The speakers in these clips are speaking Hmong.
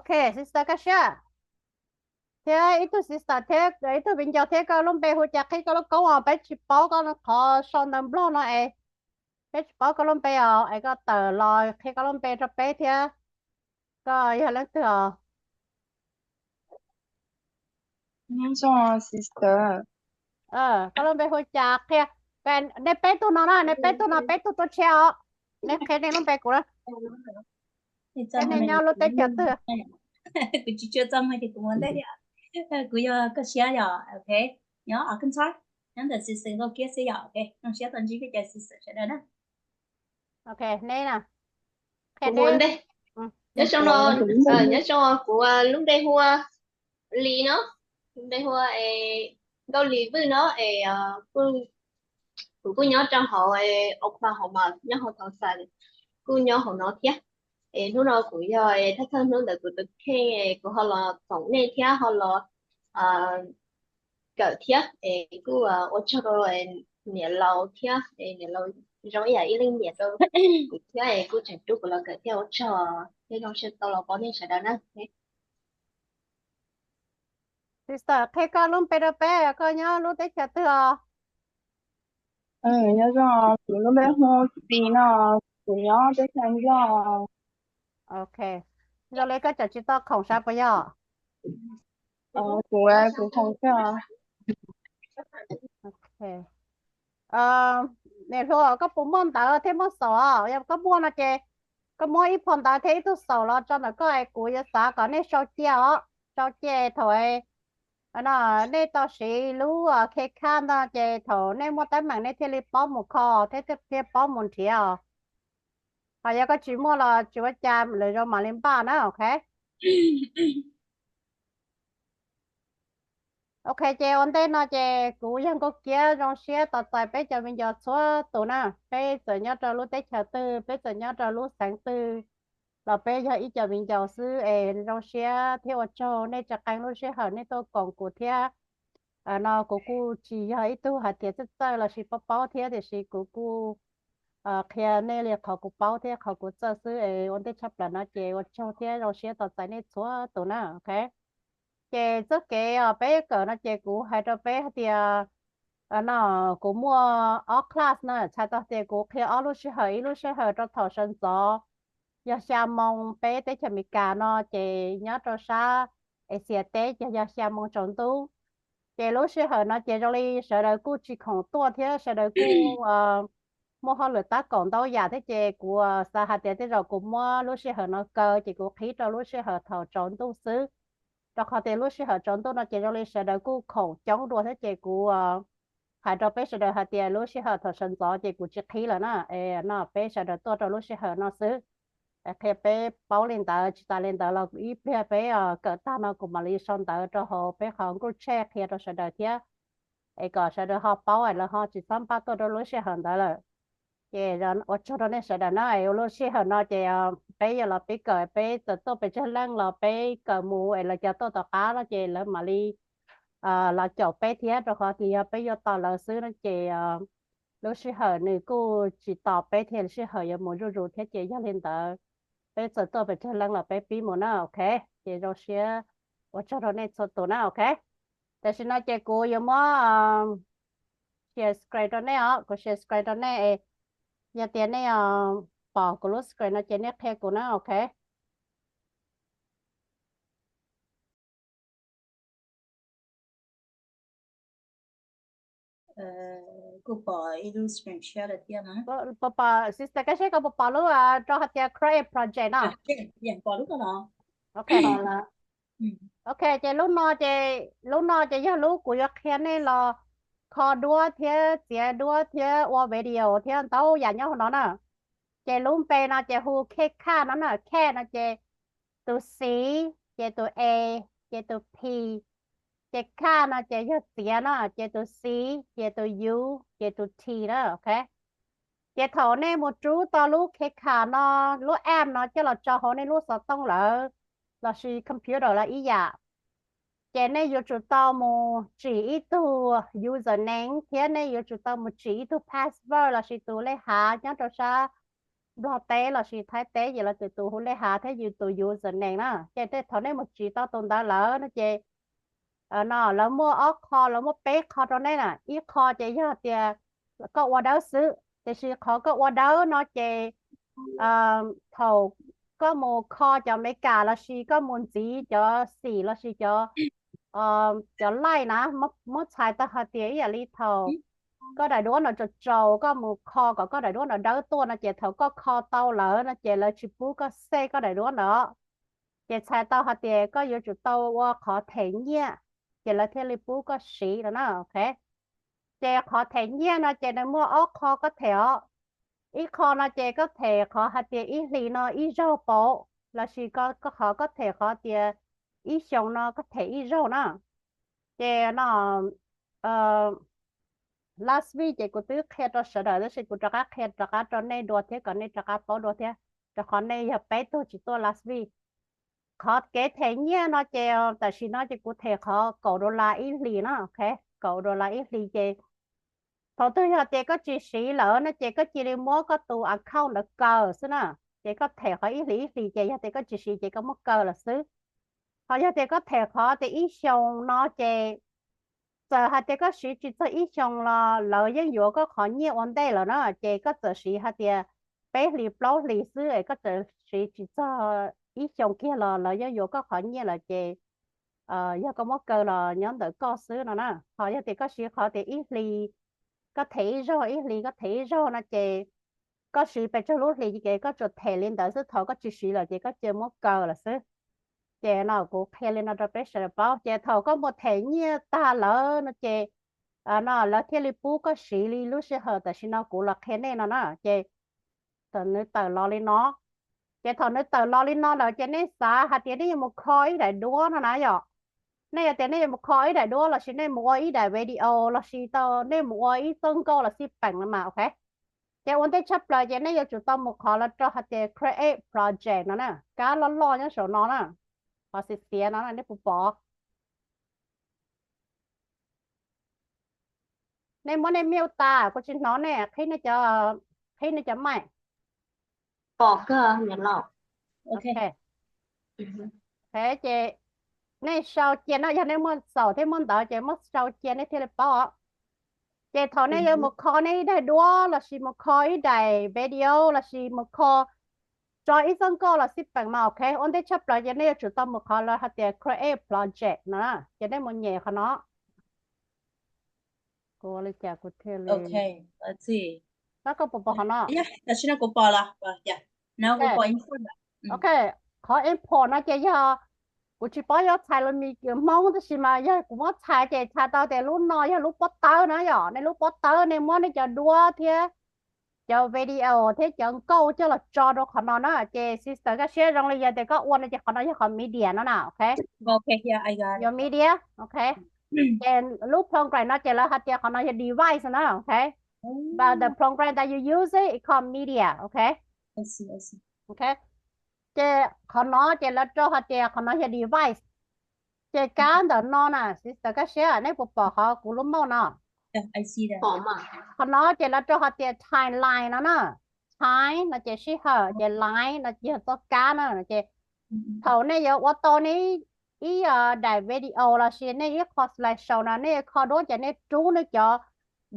Ok, sister koj siab. Thiab ib tug sister thiab ib tug viv ncaus thiab, koj lub npe hu cas, qhia koj lub koob os, peb tsis paub koj qhov sau ntawv Nplog no es. Peb tsis paub koj lub npe os, es koj tawm los qhia koj lub npe rau peb thiab. Koj yog leej twg os? Nyob zoo sister. Koj lub npe hu cas qhia. Nej peb tug no na, nej peb tug no peb tug tuaj tshiab os. Nej qhia nej lub npe kuv na. Nej nyob lub teb chaws twg? Kuv tsis tshua txaj muag ces kuv mus ntej thiab. Kuv yog Koj Siab yom, ok. Nyob Arkansas, nyob ntawm sister Nkauj Kiab xwb yom, ok. Zoo siab tau ntsib peb cov sister sawv daws na. Ok, neb na. Kuv mus ntej. Nyob zoo, nyob zoo, kuv lub npe hu ua Lis no, lub npe hu ua Nkauj Lis Vwj no es kuv kuj nyob rau hauv Oklahoma, nyob hauv Tulsa, kuj nyob hauv no thiab. Es hnub no kuv yog thawj thawj hnub ntawm kuv tus kheej, kuv ho los koom nej thiab ho los kawm thiab. Es kuj ua tsaug rau niam laus thiab, niam laus zoo ib yam ib leej niam rau kuv thiab, es kuv tseem rub kuv los kawm thiab. Ua tsaug thiab zoo siab tau los paub nej sawv daws na. Sister, qhia koj lub npe rau peb, koj nyob lub teb chaws twg os? Nyob zoo, kuv lub npe hu Txiv no, kuv nyob teb chaws Nplog. Ok, zoo li koj tseem tsis tau khoom sav puas yog? Kuv, kuv khoom kawg. Niam hluas, koj puas muaj ntawv thiab muaj xaum? Yog koj muaj no ces koj muab ib phau ntawv thiab ib tug xaum los tso ntawm koj es kuv yuav xav kom nej sau cia os. Sau cia thaum no nej tau siv lub K-CAT no ces thaum nej muaj teeb meem nej thiaj li paub mus kho thiab thiaj paub mus nrhiav os. Ho yog koj tsis muaj los tsis ua cas, lwm zaus mam li npaj na, ok. Ok, ces ua ntej no ces kuv yog Nkauj Kiab, zoo siab tos txais peb cov viv ncaus txhua tus na. Peb txawm nyob rau lub teb chaws twg, peb txawm nyob rau lub xeev twg los peb yog ib co viv ncaus xwb es zoo siab thiab ua tsaug nej tseem qee lub sij hawm nej tuaj koom kuv thiab. No kuv kuj tsis yog ib tug hais tias txawj txawj lossis paub paub thiab, tiam sis kuv kuj qhia nej li qhov kuv paub thiab qhov kuv txawj xwb es ua ntej tshaj plaws no ces ua tsaug thiab zoo siab tos txais nej txhua tus na, ok. Ces txoj kev os peb kawm no ces kuv hais rau peb hais tias no kuv muaj ob class na, txhais tau tias kuv qhia ob lub sij hawm, ib lub sij hawm rau thaum sawv ntxov yog xya moo peb teb chaws Amelikas no ces nyob rau sab Asia teb ces yog xya moo tsaus ntuj. Ces lub sij hawm no ces zoo li sawv daws kuj tsis khoom tuaj thiab sawv daws kuj muaj hauj lwm tab kaum ntau yam thiab ces kuv xav hais tias tej zaum kuv muab lub sij hawm no kaw ces kuv qhib rau lub sij hawm thaum tsaus ntuj xwb. Rau qhov tias lub sij hawm tsaus ntuj no ces zoo li sawv daws kuj khoom coob dua thiab ces kuv hais rau peb sawv daws hais tias lub sij hawm thaum sawv ntxov ces kuv tsis qhib lawm na. Es no peb sawv daws tuaj rau lub sij hawm no xwb. Qhia peb paub li ntawd, tsis tas li ntawd los ib pliag peb kawm tag no kuv mam li sau ntawv rau hauv peb qhov group chat qhia rau sawv daws thiab. Es kom sawv daws ho paub es lawv ho tsis txhob npaj tuaj rau lub sij hawm ntawd lawm. Ces ua tsaug rau nej sawv daws na, es ua lub sij hawm no ces peb yuav los pib kawm, peb txawm tuaj pes tsawg leej los peb kawm mus es lawv cov tuaj tom qab no ces lawv mam li los caum peb thiab, rau qhov tias yog peb yuav tos lawv xwb no ces lub sij hawm nws kuj tsis tos peb thiab, lub sij hawm yuav mus zuj zus thiab ces yog li ntawd peb txawm tuaj pes tsawg leej los peb pib mus na, ok. Ces zoo siab ua tsaug rau nej txhua tus na, ok. Tam sim no ces kuv yuav muab share screen rau nej os, kuv share screen rau nej. Yog tias nej pom kuv lub screen no ces nej qhia kuv na, ok. Kuv pom ib lub screenshot thiab na. Puas pom, sister, koj seb koj puas pom lub rau hais tias create project no? Ok, ces lub no ces, lub no ces yog lub kuv yuav qhia nej los kho duab thiab txiav duab thiab ua video thiab ntau yam nyob hauv no na. Ces lub npe no ces hu CAT no na, CAT no ces tus C, ces tus A, ces tus P, ces CAT no ces yog txiav no, ces tus C, ces tus U, ces tus T na, ok. Ces thaum nej mus rub tau lub CAT no, lub app no coj los tso hauv nej lub xov tooj lawm lossis computer los ib yam, ces nej yuav tsum tau mus tsim ib tug username thiab nej yuav tsum tau mus tsim ib tug password lossis tus lej hav nyob rau sab Nplog teb lossis Thaib teb ces lawv tus hu lej hav thiab yus tus username na. Ces tej thaum nej mus tsiv tau tus ntawd lawm no ces no lawv muaj ob qho, lawv muaj peb qho rau nej na. Ib qho ces yog tias koj ua dawb xwb, tiam sis qhov koj ua dawb no ces thaum koj mus kho cov Amelikas lossis koj mus ntxiv cov xim lossis cov cov laij na, muab txhais tau hais tias ib yam li thaum koj daim duab no tsaus tsaus, koj mus kho kom koj daim duab no dawb tuaj no ces thaum koj kho tau lawm no ces lawv tsis pub koj save koj daim duab ntawd. Ces txhais tau hais tias koj yuav tsum tau ua qhov them nyiaj ces lawv thiaj li pub koj siv no na, ok. Ces qhov them nyiaj no ces nws muaj ob qho koj them os. Ib qho no ces koj them qhov hais tias ib hlis no ib zaug pauv, lossis qhov koj them qhov tias ib xyoos no koj them ib zaug na. Ces no last week ces kuv twb qhia rau sawv daws tab sis kuv rov qab qhia rov qab rau nej dua thiab kom nej rov qab paub dua thiab, rau qhov nej yog peb tug tsis tuaj last week. Qhov kev them nyiaj no ces tam sim no ces kuv them qhov kaum dollar ib hlis na, ok, kaum dollar ib hlis ces thaum twg yog tias koj tsis siv lawm no ces koj cia li muab koj tus account ntawd kaw xwb na. Ces koj them qhov ib hlis ib hlis ces yog tias koj tsis siv ces koj muab kaw lawm xwb. Ho yog tias koj them qhov tias ib xyoos no ces txawm hais tias koj siv tsis txog ib xyoos los lawv yeej yuav koj qhov nyiaj ua ntej lawm na. Ces koj txawm siv hais tias peb hlis plaub hlis xwb es koj txawm siv tsis txog ib xyoos kiag los lawv yeej yuav koj qhov nyiaj lawm ces yog koj muab kaw los nyob ntawm koj xwb no na. Ho yog tias koj siv qhov tias ib hlis koj them ib zaug, ib hlis koj them ib zaug no ces koj siv pes tsawg lub hlis ces koj tsuas them li ntawd xwb, thaum koj tsis siv lawm ces koj cia muab kaw lawm xwb. Ces no kuv qhia li no rau peb sawv daws paub, ces thaum koj mus them nyiaj tag lawm no ces no lawv thiaj li pub koj siv li lub sij hawm tam sim no kuv los qhia nej no na. Ces thaum nws tawm los li no, ces thaum nws tawm los li no lawm ces nej xav hais tias nej yuav mus kho ib daim duab no na yom. Nej yog tias nej yuav mus kho ib daim duab lossis nej mus ua ib daim video lossis tau nej mus ua ib txoj nkauj los xij peem no mas, ok. Ces ua ntej tshaj plaws ces nej yuav tsum tau mus qhov lawv rau hais tias create project no na, kab loj loj nyob saum no na, qhov xiav xiav no na nej puas pom? Nej muab nej mute tas, kuv tsis hnov nej, qhib nej cov, qhib nej cov mic. Pom kawg niam laus. Ok. Ces nej sau cia no, yog nej muaj xaum thiab muaj ntawv ces muab sau cia nej thiaj li paub. Ces thaum nej yuav mus kho nej ib daim duab lossis mus kho ib daim video lossis mus kho tso ib txoj nkauj los xij peem mas, ok, ua ntej tshaj plaws ces nej yuav tsum tau mus qhov lawv hais tias create project no, ces nej mus nyem qhov no. Kuv ua li cas kuv thiaj li, koj puas pom qhov no? Ok, qhov import no ces yog, kuv tsis paub yuav txhais lus Hmoob tab sis mas yog kuv muab txhais ces txhais tau tias lub no yog lub pob tawb na yom. Nej lub pob tawb nej muab nej cov duab thiab cov video thiab cov nkauj coj los tso rau qhov no na. Ces sister Kaj Siab, zoo li yog tias koj ua no ces qhov no yog qhov media no na, ok. Your media, ok. Ces lub program no ces lawv hais tias qhov no yog device na, ok. But the program that you use it, it called media, ok. Ok. Ces qhov no ces lawv rau hais tias qhov no yog device. Ces kab ntawm no na, sister Kaj Siab, nej puas pom qhov kuv lub mouse no? Qhov no ces lawv rau hais tias timeline no na. Time no ces sij hawm, ces line no ces yog txoj kab na. Ces thaum nej yuav ua tau nej ib daim video lossis nej ib qho slideshow no nej yuav kho duab ces nej rub nej cov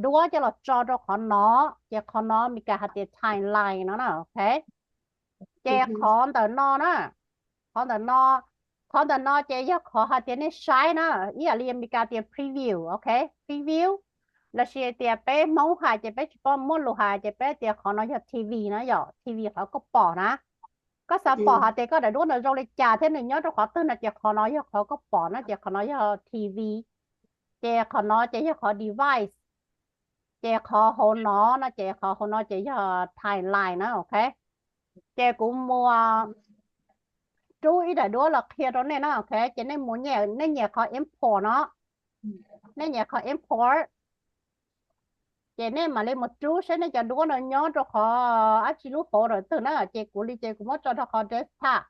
duab coj los tso rau qhov no, ces qhov no Meskas hais tias timeline no na, ok. Ces qhov ntawm no na, qhov ntawm no, qhov ntawm no ces yog qhov hais tias nej saib na, ib yam li Meskas tias preview, ok, preview. Lossis tias peb Hmoob hais ces peb tsis paub muab lus hais ces peb tias qhov no yog T V na yom, T V qhov koj pom na. Koj xav pom hais tias koj daim duab no zoo li cas thiab nws nyob rau qhov twg no ces qhov no yog qhov koj pom na, ces qhov no yog T V. Ces qhov no ces yog qhov device. Ces qhov hauv no no ces qhov hauv no ces yog timeline na, ok. Ces kuv mus rub ib daim duab los qhia rau nej na, ok. Ces nej mus, nej nyem qhov import no, nej nyem qhov import. Ces nej mam li mus rub saib nej cov duab no nyob rau qhov dab tsi lub hauv ntawm twg na. Ces kuv li ces kuv muab tso rau qhov desktop.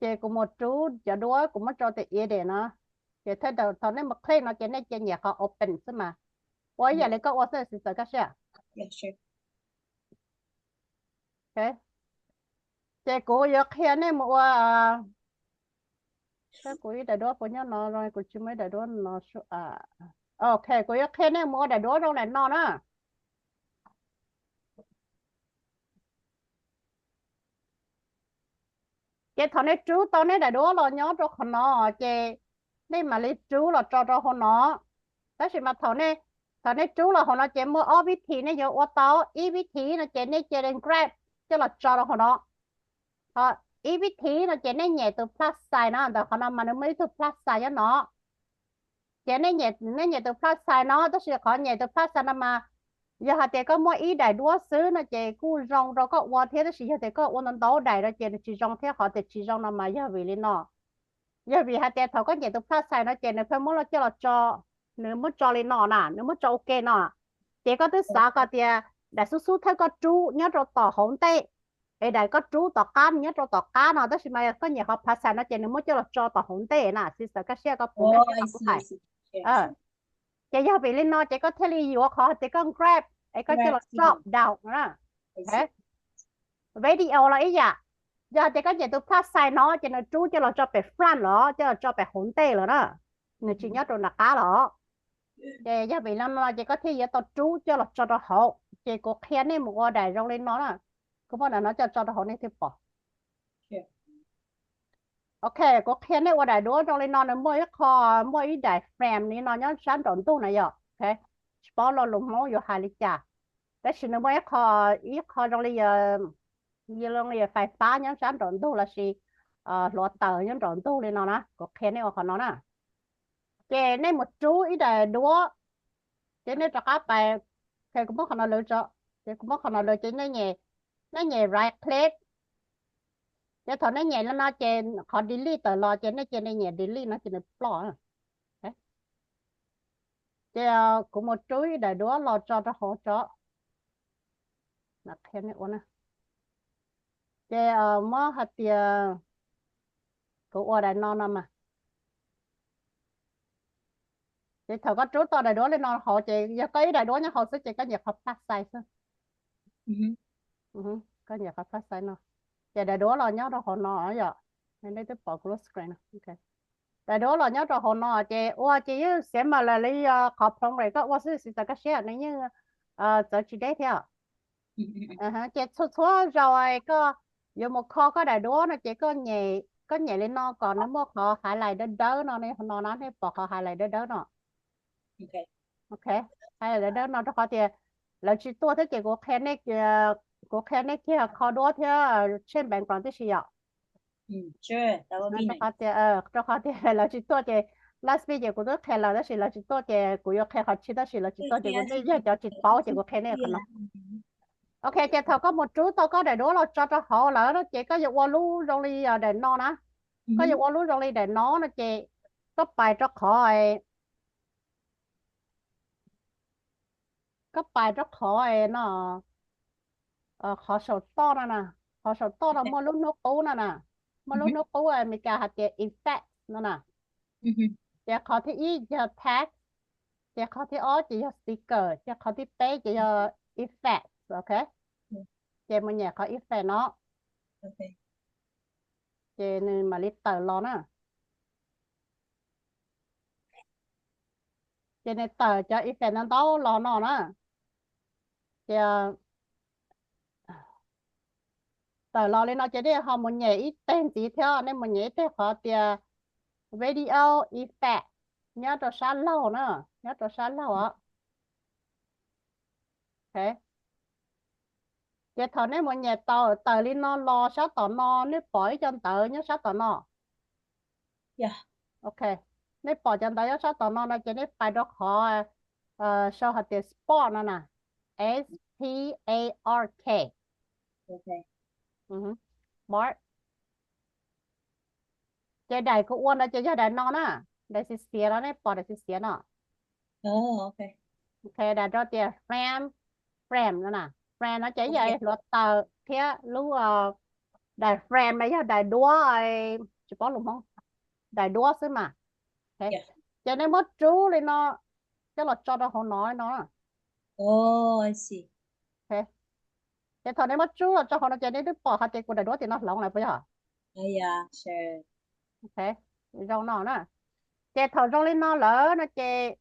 Ces kuv mus rub cov duab, kuv muab tso tias edit no. Ces thaum nej mus click no ces nej cia nyem qhov open xwb mas. Ua ib yam li koj ua xwb, sister Kaj Siab. Ces kuv yuav qhia nej mus ua, kuv ib daim duab puas nyob no, kuv tsis muaj ib daim duab no. Ok, kuv yuav qhia nej mus ua daim duab zoo li no na. Ces thaum nej rub tau nej daim duab los nyob rau qhov no, ces nej mam li rub los tso rau hauv no. Tab sis mas thaum nej, thaum nej rub los hauv no ces muaj ob vib thi nej yuav ua tau. Ib vib thi no ces nej cia li grab coj los tso rau hauv no. Ho ib vib thi no ces nej nyem tus plus sign no, ntawm qhov no mas nws muaj ib tug plus sign nyob no. Ces nej nyem, nej nyem tus plus sign no, tab sis qhov nyem tus plus sign no mas yog hais tias koj muaj ib daim duab xwb no ces kuj zoo rau koj ua thiab, tab sis yog tias koj ua ntau ntau daim no ces nws tsis zoo thiab. Qhov tias tsis zoo no mas yog vim li no, yog vim hais tias thaum koj nyem tus plus sign no ces nws pheej muab los coj los tso, nws muab tso li no na, nws muab tso ua ke no. Ces koj twb xav kom tias daim xub xub thawj koj rub nyob rau tom hauv ntej, es daim koj rub tom qab nyob rau tom qab no, tab sis mas koj nyem qhov plus sign no ces nws muab coj los tso tom hauv ntej na. Xij xav kaj siab koj puas kaj siab qhov kuv hais. Ces yog vim li no ces koj thiaj li yuav qhov tias koj grab es koj coj los drop down na. Video los ib yam, yog tias koj nyem tus plus sign no ces nws rub coj los tso pem front los, coj los tso pem hauv ntej lawm na, nws tsis nyob rau nram qab los. Ces yog vim li no ces koj thiaj yuav tau rub coj los tso rau hauv. Ces kuv qhia nej mus ua daim zoo li no na. Kuv muab daim no coj tso rau hauv nej thiaj pom. Ok, kuv qhia nej ua daim duab zoo li no, nws muaj ib qho, muaj ib daim frame li no nyob sab nraum ntug na yom. Tsis paub lo lus Hmoob yuav hais li cas, tab sis nws muaj ib qho, ib qho zoo li, zoo li fais fab nyob sab nraum ntug lossis hluav taws nyob nraum ntug li no na. Kuv qhia nej ua qhov no na. Ces nej mus rub ib daim duab, ces nej rov qab pais, kuv muab qhov no lawm tso, ces kuv muab qhov no lawm ces nej nyem right click. Ces thaum nej nyem li no ces qhov delete tawm los ces nej cia li nyem delete no ces nws ploj. Ces kuv mus rub ib daim duab los tso rau hauv tso. Qhia nej ua na. Ces muab hais tias kuv ua daim no no mas. Ces thaum koj rub tau daim duab li no hauv ces yog koj ib daim duab nyob hauv xwb ces koj nyem qhov plus sign xwb. Koj nyem qhov plus sign no, ces daim duab los nyob rau hauv no yom. Nej twb pom kuv lub screen no. Daim duab los nyob rau hauv no ces ua ces yeej xiav mas lawm li yog qhov progress koj ua xwb, xij xav kaj siab nws yeej txawv tsis deb thiab. Ces txhua txhua zaus koj yuav mus kho koj daim duab no ces koj nyem li no kom nws muaj qhov highlight dawb dawb no, no na, nej pom qhov highlight dawb dawb no. Ok, highlight dawb dawb no rau qhov tias lawv tsis tuaj thiab ces kuv qhia nej, kuv qhia nej kiag kho duab thiab change background tib si yom. Rau qhov tias, rau qhov tias lawv tsis tuaj ces last week ces kuv twb qhia lawm tab sis lawv tsis tuaj ces kuv yuav qhia qhov tshiab tab sis lawv tsis tuaj ces kuv twb yog cov tsis paub ces kuv qhia nej qhov no. Ok, ces thaum koj mus rub tau koj daim duab los tso rau hauv lawm no ces koj yuav ua lub zoo li daim no na. Koj yuav ua lub zoo li daim no no ces koj pais rau qhov, koj pais rau qhov no, qhov saum toj no na. Qhov saum toj no muaj lub hnub qub no na, muaj lub hnub qub Amelikas hais tias effect no na. Ces qhov thib ib yog text, ces qhov thib ob ces yog sticker, ces qhov thib peb ces yog effect, ok. Ces mus nyem qhov effect no, ces nws mam li tawm los na. Ces nws tawm cov effect no ntau los no na. Ces tawm los li no ces nej ho mus nyem ib teg ntxiv thiab, nej mus nyem ib teg qhov tias video effect nyob rau sab laug na, nyob rau sab laug os. Ces thaum nej mus nyem tau tawm li no los sab tom no, nej pom ib co ntawv nyob sab tom no. Ok, nej pom cov ntawv nyob sab tom no no ces nej pais rau qhov sau hais tias spark no na, S P A R K. Spark. Ces daim kuv ua no ces yog daim no na, daim xiav xiav no, nej pom daim xiav xiav no. Ok, daim rau tias frame, frame no na, frame no ces yog hluav taws thiab lub, daim frame no yog daim duab, tsis paub lus Hmoob, daim duab xwb mas. Ces nej muab rub li no coj los tso rau hauv no no. Ces thaum nej muab rub los rau hauv no ces nej twb pom hais tias kuv daim duab tim no hloov lawm puas yog? Zoo no na. Ces thaum zoo li no lawm no ces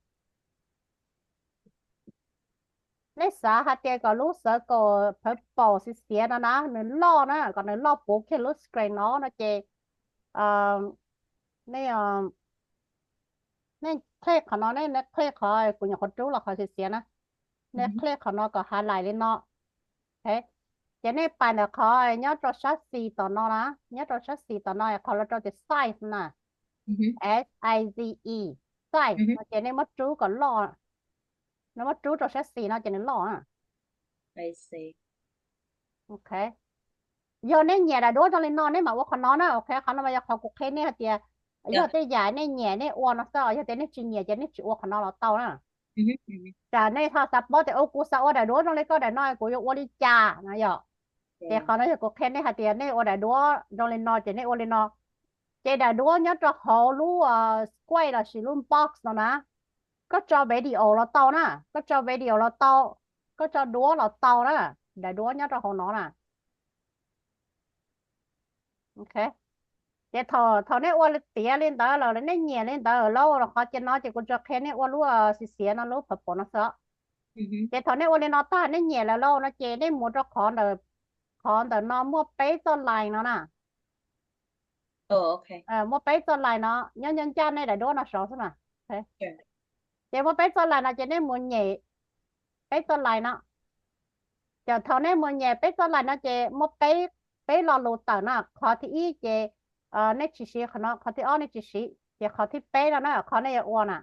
nej xav hais tias kom lub xav kom purple xiav xiav no na nws loj na, kom nws loj puv kiag lub screen no no ces nej, nej click qhov no, nej click qhov kuv nyuam qhuav rub los qhov xiav xiav na, nej click qhov no kom highlight li no. Ces nej pais ntawm qhov nyob rau sab xis tom no na, nyob rau sab xis tom no qhov los rau tias size na, S I Z E, size no ces nej muab rub kom loj, nej muab rub rau sab xis no ces nws loj na. Yog nej nyiam daim duab zoo li no nej mam ua qhov no na, ok, qhov no mas yog qhov kuv qhia nej hais tias yog tej yam nej nyiam nej ua no xwb, yog tias nej tsis nyiam ces nej tsis ua qhov no los tau na. Tsam nej ho xav paub tias kuv xav ua daim duab zoo li koj daim no kuv yuav ua li cas no yom. Ces qhov no yog kuv qhia nej hais tias nej ua daim duab zoo li no ces nej ua li no. Ces daim duab nyob rau hauv lub square lossis lub box no na, koj tso video los tau na, koj tso video los tau, koj tso duab los tau na, daim duab nyob rau hauv no na. Ces thaum nej ua tiav li ntawd lawm, nej nyiam li ntawd lauj, qhov ces no ces kuv tsuas qhia nej ua lub xiav xiav no, lub purple no xwb. Ces thaum nej ua li no tag nej nyiam lawm lauj no ces nej mus rau qhov ntawm, qhov ntawm no muaj peb txoj line no na. Muaj peb txoj line no nyob nyob ncaj nej daim duab no saud xwb na. Ces muaj peb txoj line no ces nej mus nyem peb txoj line no. Ces thaum nej mus nyem peb txoj line no ces muaj peb, peb lo lus tawm na, qhov thib ib ces nej tsis siv qhov no, qhov thib ob nej tsis siv, ces qhov thib peb no na qhov nej yuav ua na,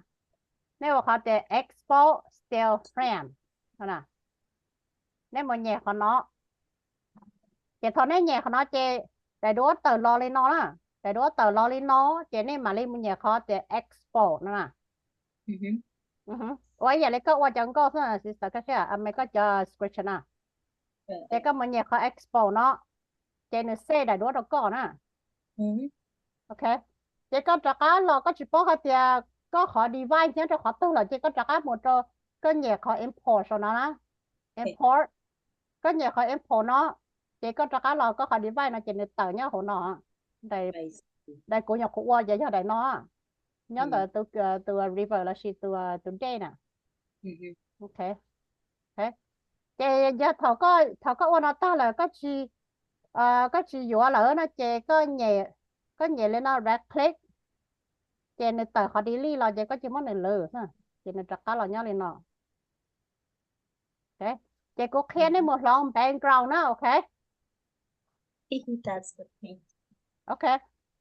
nej ua qhov tias export style frame no. Nej mus nyem qhov no. Ces thaum nej nyem qhov no ces daim duab tawm los li no na, daim duab tawm los li no ces nej mam li mus nyem qhov tias export no na. Ua ib yam li koj ua cov nkauj xwb, me koj cov scratch na. Ces koj mus nyem qhov export no, ces nws save daim duab rau koj na. Ok, ces koj rov qab los, koj tsis paub hais tias koj qhov device nyob rau qhov twg lawm ces koj rov qab mus rau, koj nyem qhov import saum no na. Import, koj nyem qhov import no, ces koj rov qab los koj qhov device no ces nws tawm nyob hauv no. Daim kuv nyuam qhuav ua ces yog daim no, nyob ntawm tus, tus river lossis tus, tus dej na. Ces yog thaum koj, thaum koj ua no tag lawm koj tsis, koj tsis yuav lawm no ces koj nyem, koj nyem li no right click, ces nws tawm qhov delete los ces koj cia muab nws lwm, ces nws rov qab los nyob li no. Ces kuv qhia nej mus hloov background na, ok. Ok,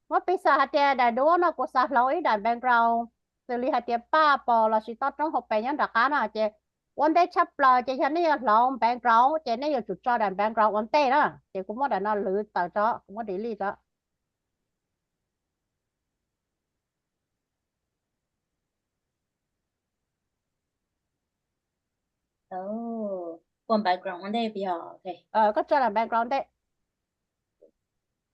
muab piv xam hais tias daim duab no kuv xav hloov ib daim background, xws li hais tias paj pos lossis tob roob hauv pes nyob nram qab no ces ua ntej tshaj plaws ces yog nej yuav hloov background ces nej yuav tsum tso daim background ua ntej na. Ces kuv muab daim no lwm tawm tso, kuv muab delete tso. Ua background ua ntej puas yog? Koj tso daim background ntej.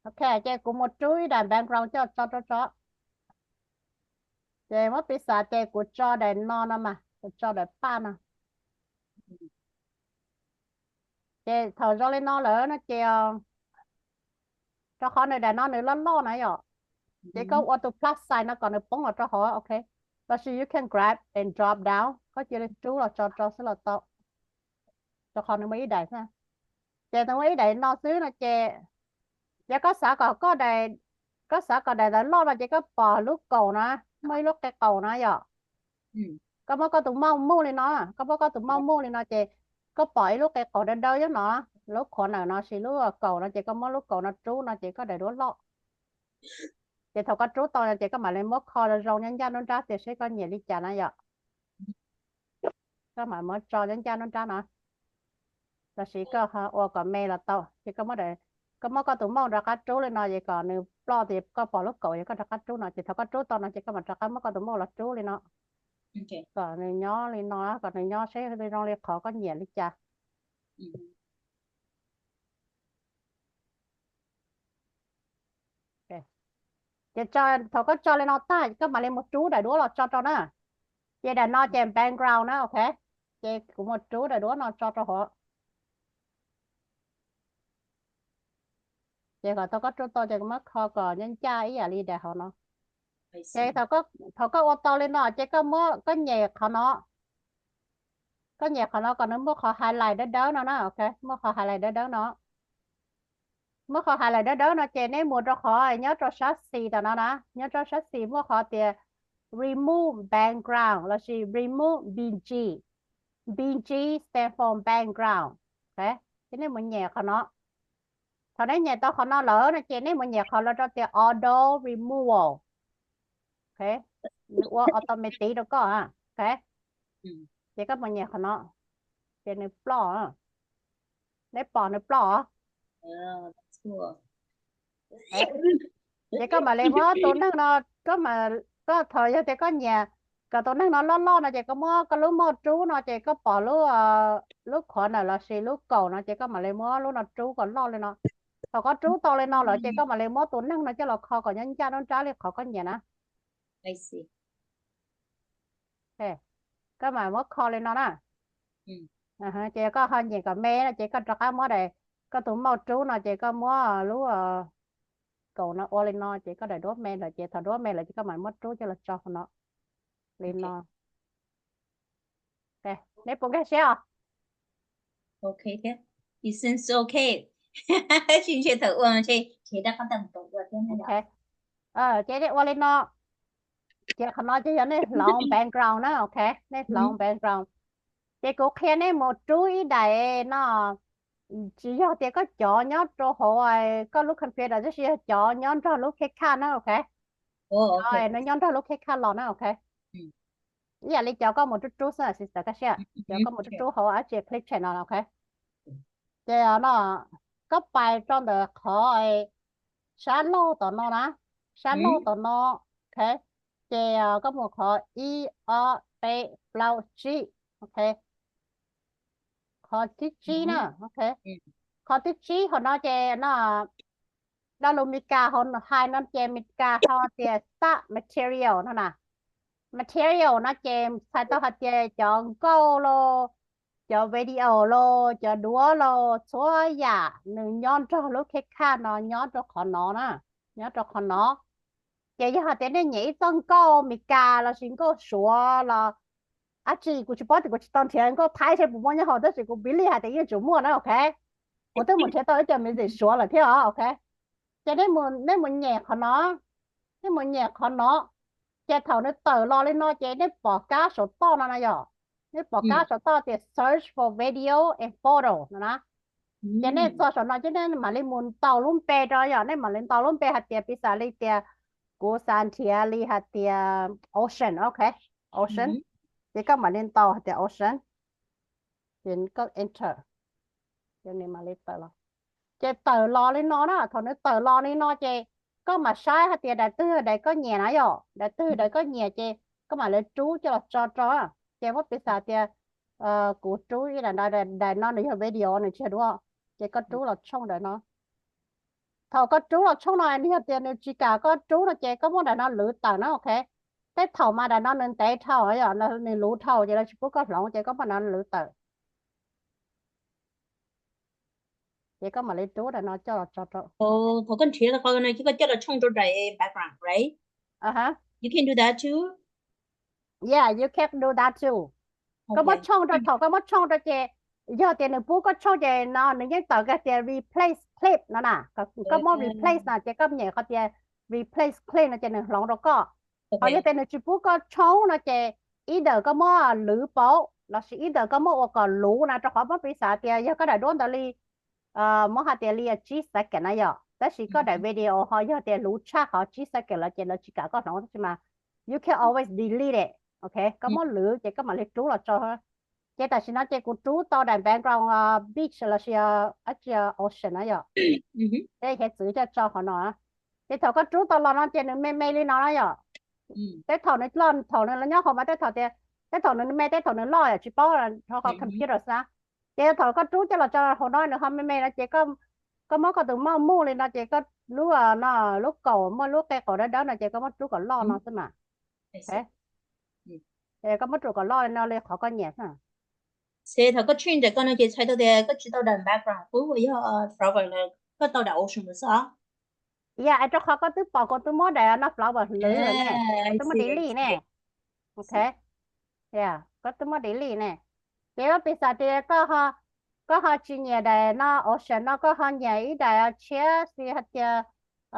Ok, ces kuv mus rub ib daim background coj tso rau tso. Ces muab piv xam ces kuv tso daim no no mas, kuv tso daim paj no. Ces thaum zoo li no lawm no ces, rau qhov nws daim no nws loj loj na yom, ces koj ua tus plus sign no kom nws poob los rau hauv, ok. Lossis you can grab and drop down, koj cia li rub los tso rau xwb los tau, rau qhov nws muaj ib daim xwb. Ces nws muaj ib daim no xwb no ces, yog koj xav kom koj daim, koj xav kom daim ntawd loj no ces koj pom lub kaum na, muaj ib lub qe qaum na yom. Koj muab koj tus mouse mus li no, koj muab koj tus mouse mus li no ces koj pom ib lub qe qaum dawb dawb nyob no, lub corner no sis lub kaum no ces koj muab lub kaum no rub no ces koj daim duab loj. Ces thaum koj rub tau no ces koj mam li muab kho zoo zoo nyob ncaj nruab nrab tias seb koj nyiam li cas na yom. Koj mam muab tso nyob ncaj nruab nrab no, lossis koj ua kom me los tau. Ces koj muab, koj muab koj tus mouse rov qab rub li no ces kom nws ploj tias koj pom lub kaum ces koj rov qab rub no ces thaum koj rub tau no ces koj mam rov qab muab koj tus mouse los rub li no, kom nws nyob li no, kom nws nyob seb zoo li qhov koj nyiam li cas. Ces thaum koj tso li no tag koj mam li mus rub daim duab los tso rau na. Ces daim no ces background na, ok. Ces kuv mus rub daim duab no tso rau hauv. Ces kom tau koj rub tau ces koj muab kho kom ncaj ncaj ib yam li daim hauv no. Ces thaum koj ua tau li no ces koj muab koj nyem qhov no, koj nyem qhov no kom nws muaj qhov highlight dawb dawb no na, ok, muaj qhov highlight dawb dawb no. Muaj qhov highlight dawb dawb no ces neb mus rau qhov nyob rau sab xis tom no na, nyob rau sab xis muaj qhov tias remove background lossis remove B G. B G stand for background. Ok, ces neb mus nyem qhov no. Thaum neb nyem tau qhov no lawm no ces neb mus nyem qhov lawv rau tias auto removal. Ok, nws ua automatic rau koj. Ok, ces koj mus nyem qhov no, ces nws ploj. Neb pom nws ploj. Ces koj mam li muab tus neeg no, koj, koj thaum yog tias koj nyiam kom tus neeg no loj loj no ces koj muab koj lub mouse rub no ces koj pom lub, lub corner lossis lub kaum no ces koj mam li muab lub no rub kom loj li no. Thaum koj rub tau li no lawm ces koj mam li muab tus neeg no coj los kho kom nyob ncaj nruab nrab li qhov koj nyiam na. Koj mam muab kho li no na. Ces koj ho nyiam kom me no ces koj rov qab muab daim, koj tus mouse rub no ces koj muab lub kaum no ua li no ces koj daim duab me lawm ces thaum duab me lawm ces koj mam muab rub coj los tso hauv no li no. Neb puas nkag siab os? Ces nej ua li no, ces qhov no ces yog nej hloov background na, ok, nej hloov background. Ces kuv qhia nej mus rub ib daim no, tsis yog tias koj cov nyob rau hauv koj lub computer tab sis yog cov nyob nrog lub CapCut na, ok. Nws nyob nrog lub CapCut los na, ok. Ib yam li cov koj mus rub rub xwb sister, koj siab, cov koj mus rub rub hauv dab tsi clip chain no, ok. Ces no koj pais rau ntawm qhov sab laug tom no na, sab laug tom no, ok. Ces koj mus qhov ib ob peb plaub tsib, ok. Qhov thib tsib na, ok. Qhov thib tsib hauv no ces no, lo lus Mes Kas hais no ces Mes Kas ho tias start material no na. Material no ces txhais tau hais tias cov nkauj los, cov video los, cov duab los, txhua yam nws nyob nrog lub CapCut no nyob rau qhov no na, nyob rau qhov no. Ces yog hais tias nej nyiam ib txoj nkauj Mes Kas lossis nkauj Suav los dab tsi, kuv tsis paub tias kuv tsis tau nrhiav nkauj Thaib seb puas muaj nyob hauv tab sis kuv believe hais tias yeej tsum muaj na, ok. Kuv twb mus nrhiav tau ib co music Suav lawm thiab os, ok. Ces nej mus nyem qhov no, nej mus nyem qhov no, ces thaum nws tawm los li no ces nej pom kab saum toj no na yom, nej pom kab saum toj tias search for video and photo no na. Ces nej txog saum no ces nej mam li mus ntaus lub npe rau yom, nej mam li ntaus lub npe hais tias piv xam li tias kuv xav nrhiav li hais tias ocean, ok, ocean. Ces koj mam li ntaus hais tias ocean, ces koj enter, ces nws mam li tawm los. Ces tawm los li no na, thaum nws tawm los li no ces koj mam saib hais tias daim twg daim koj nyiam na yom, daim twg daim koj nyiam ces koj mam li rub coj los tso rau. Ces muab piv xam tias kuv rub ib daim, daim no nws yog video nws tsis yog duab, ces koj rub los tshooj daim no. Thaum koj rub los tshooj no nws yog tias nws tsis kam koj rub no ces koj muab daim no lwv tawm na, ok. Tej thaum mas daim no nws ntev dhau yom, nws luv dhau ces lawv tsis pub koj hloov ces koj muab daim no lwv tawm. Ces koj mam li rub daim no coj los tso rau. Thaum koj nrhiav tau qhov no ces koj coj los tshooj rau daim background, right? You can do that too. Yeah, you can do that too. Koj muab tshooj rau, thaum koj muab tshooj rau ces yog tias nws pub koj tshooj ces no nws yeej tawm kiag tias replace clip no na. Koj muab replace no ces koj nyem qhov tias replace clip no ces nws hloov rau koj. Ho yog tias nws tsis pub koj tshooj no ces either koj muab lwv pauv lossis either koj muab ua kom luv na, rau qhov muab piv xam tias yog koj daim duab ntawd li, muab hais tias li tsib second na yom, tab sis koj daim video ho yog tias luv tshaj qhov tsib second lawm ces lawv tsis kam koj hloov tab sis mas you can always delete it, ok. Koj muab lwv ces koj mam li rub los tso. Ces tam sim no ces kuv rub tau daim background beach lossis dab tsi ocean na yom, tej hiav txwv coj tso qhov no. Ces thaum koj rub tau los no ces nws me me li no na yom. Tej thaum nws loj, thaum nws nyob hauv mas tej thaum tias, tej thaum nws me tej thaum nws loj yom, tsis paub, rau qhov computer xwb. Ces thaum koj rub coj los tso hauv no nws ho me me no ces koj muab koj tus mouse move li no ces koj lub, no, lub kaum muaj lub qe qaum dawb dawb no ces koj muab rub kom loj no xwb mas. Koj muab rub kom loj li no li qhov koj nyiam xwb. Ces thaum koj change ntawm koj no ces txhais tau tias koj tsis tau daim background qub uas yog flower lawm. Koj tau daim option lawm xwb os. Yeah, es rau qhov koj twb pom kuv twb muab daim no flowers lwm lawm ne, koj twb muab delete ne. Ok, yeah, koj twb muab delete ne. Ces piv xam tias koj ho, koj ho tsis nyiam daim no option no, koj ho nyiam ib daim tshiab xwb hais tias,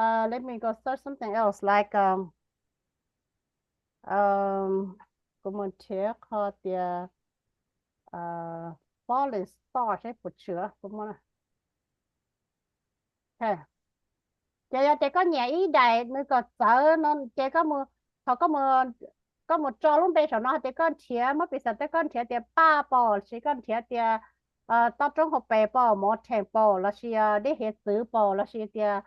uh, let me go search something else like, um, um, kuv mus nrhiav qhov tias, uh, falling star seb puas tshwm kuv muab. Ces yog tias koj nyiam ib daim nws kom txawv no ces koj mus, thaum koj mus, koj mus tso lub npe saum no hais tias koj nrhiav, muab piv xam tias koj nrhiav tias paj pom lossis koj nrhiav tias, uh, toj roob hauv pes pom, mountain pom lossis, uh, dej hiav txwv pom lossis tias,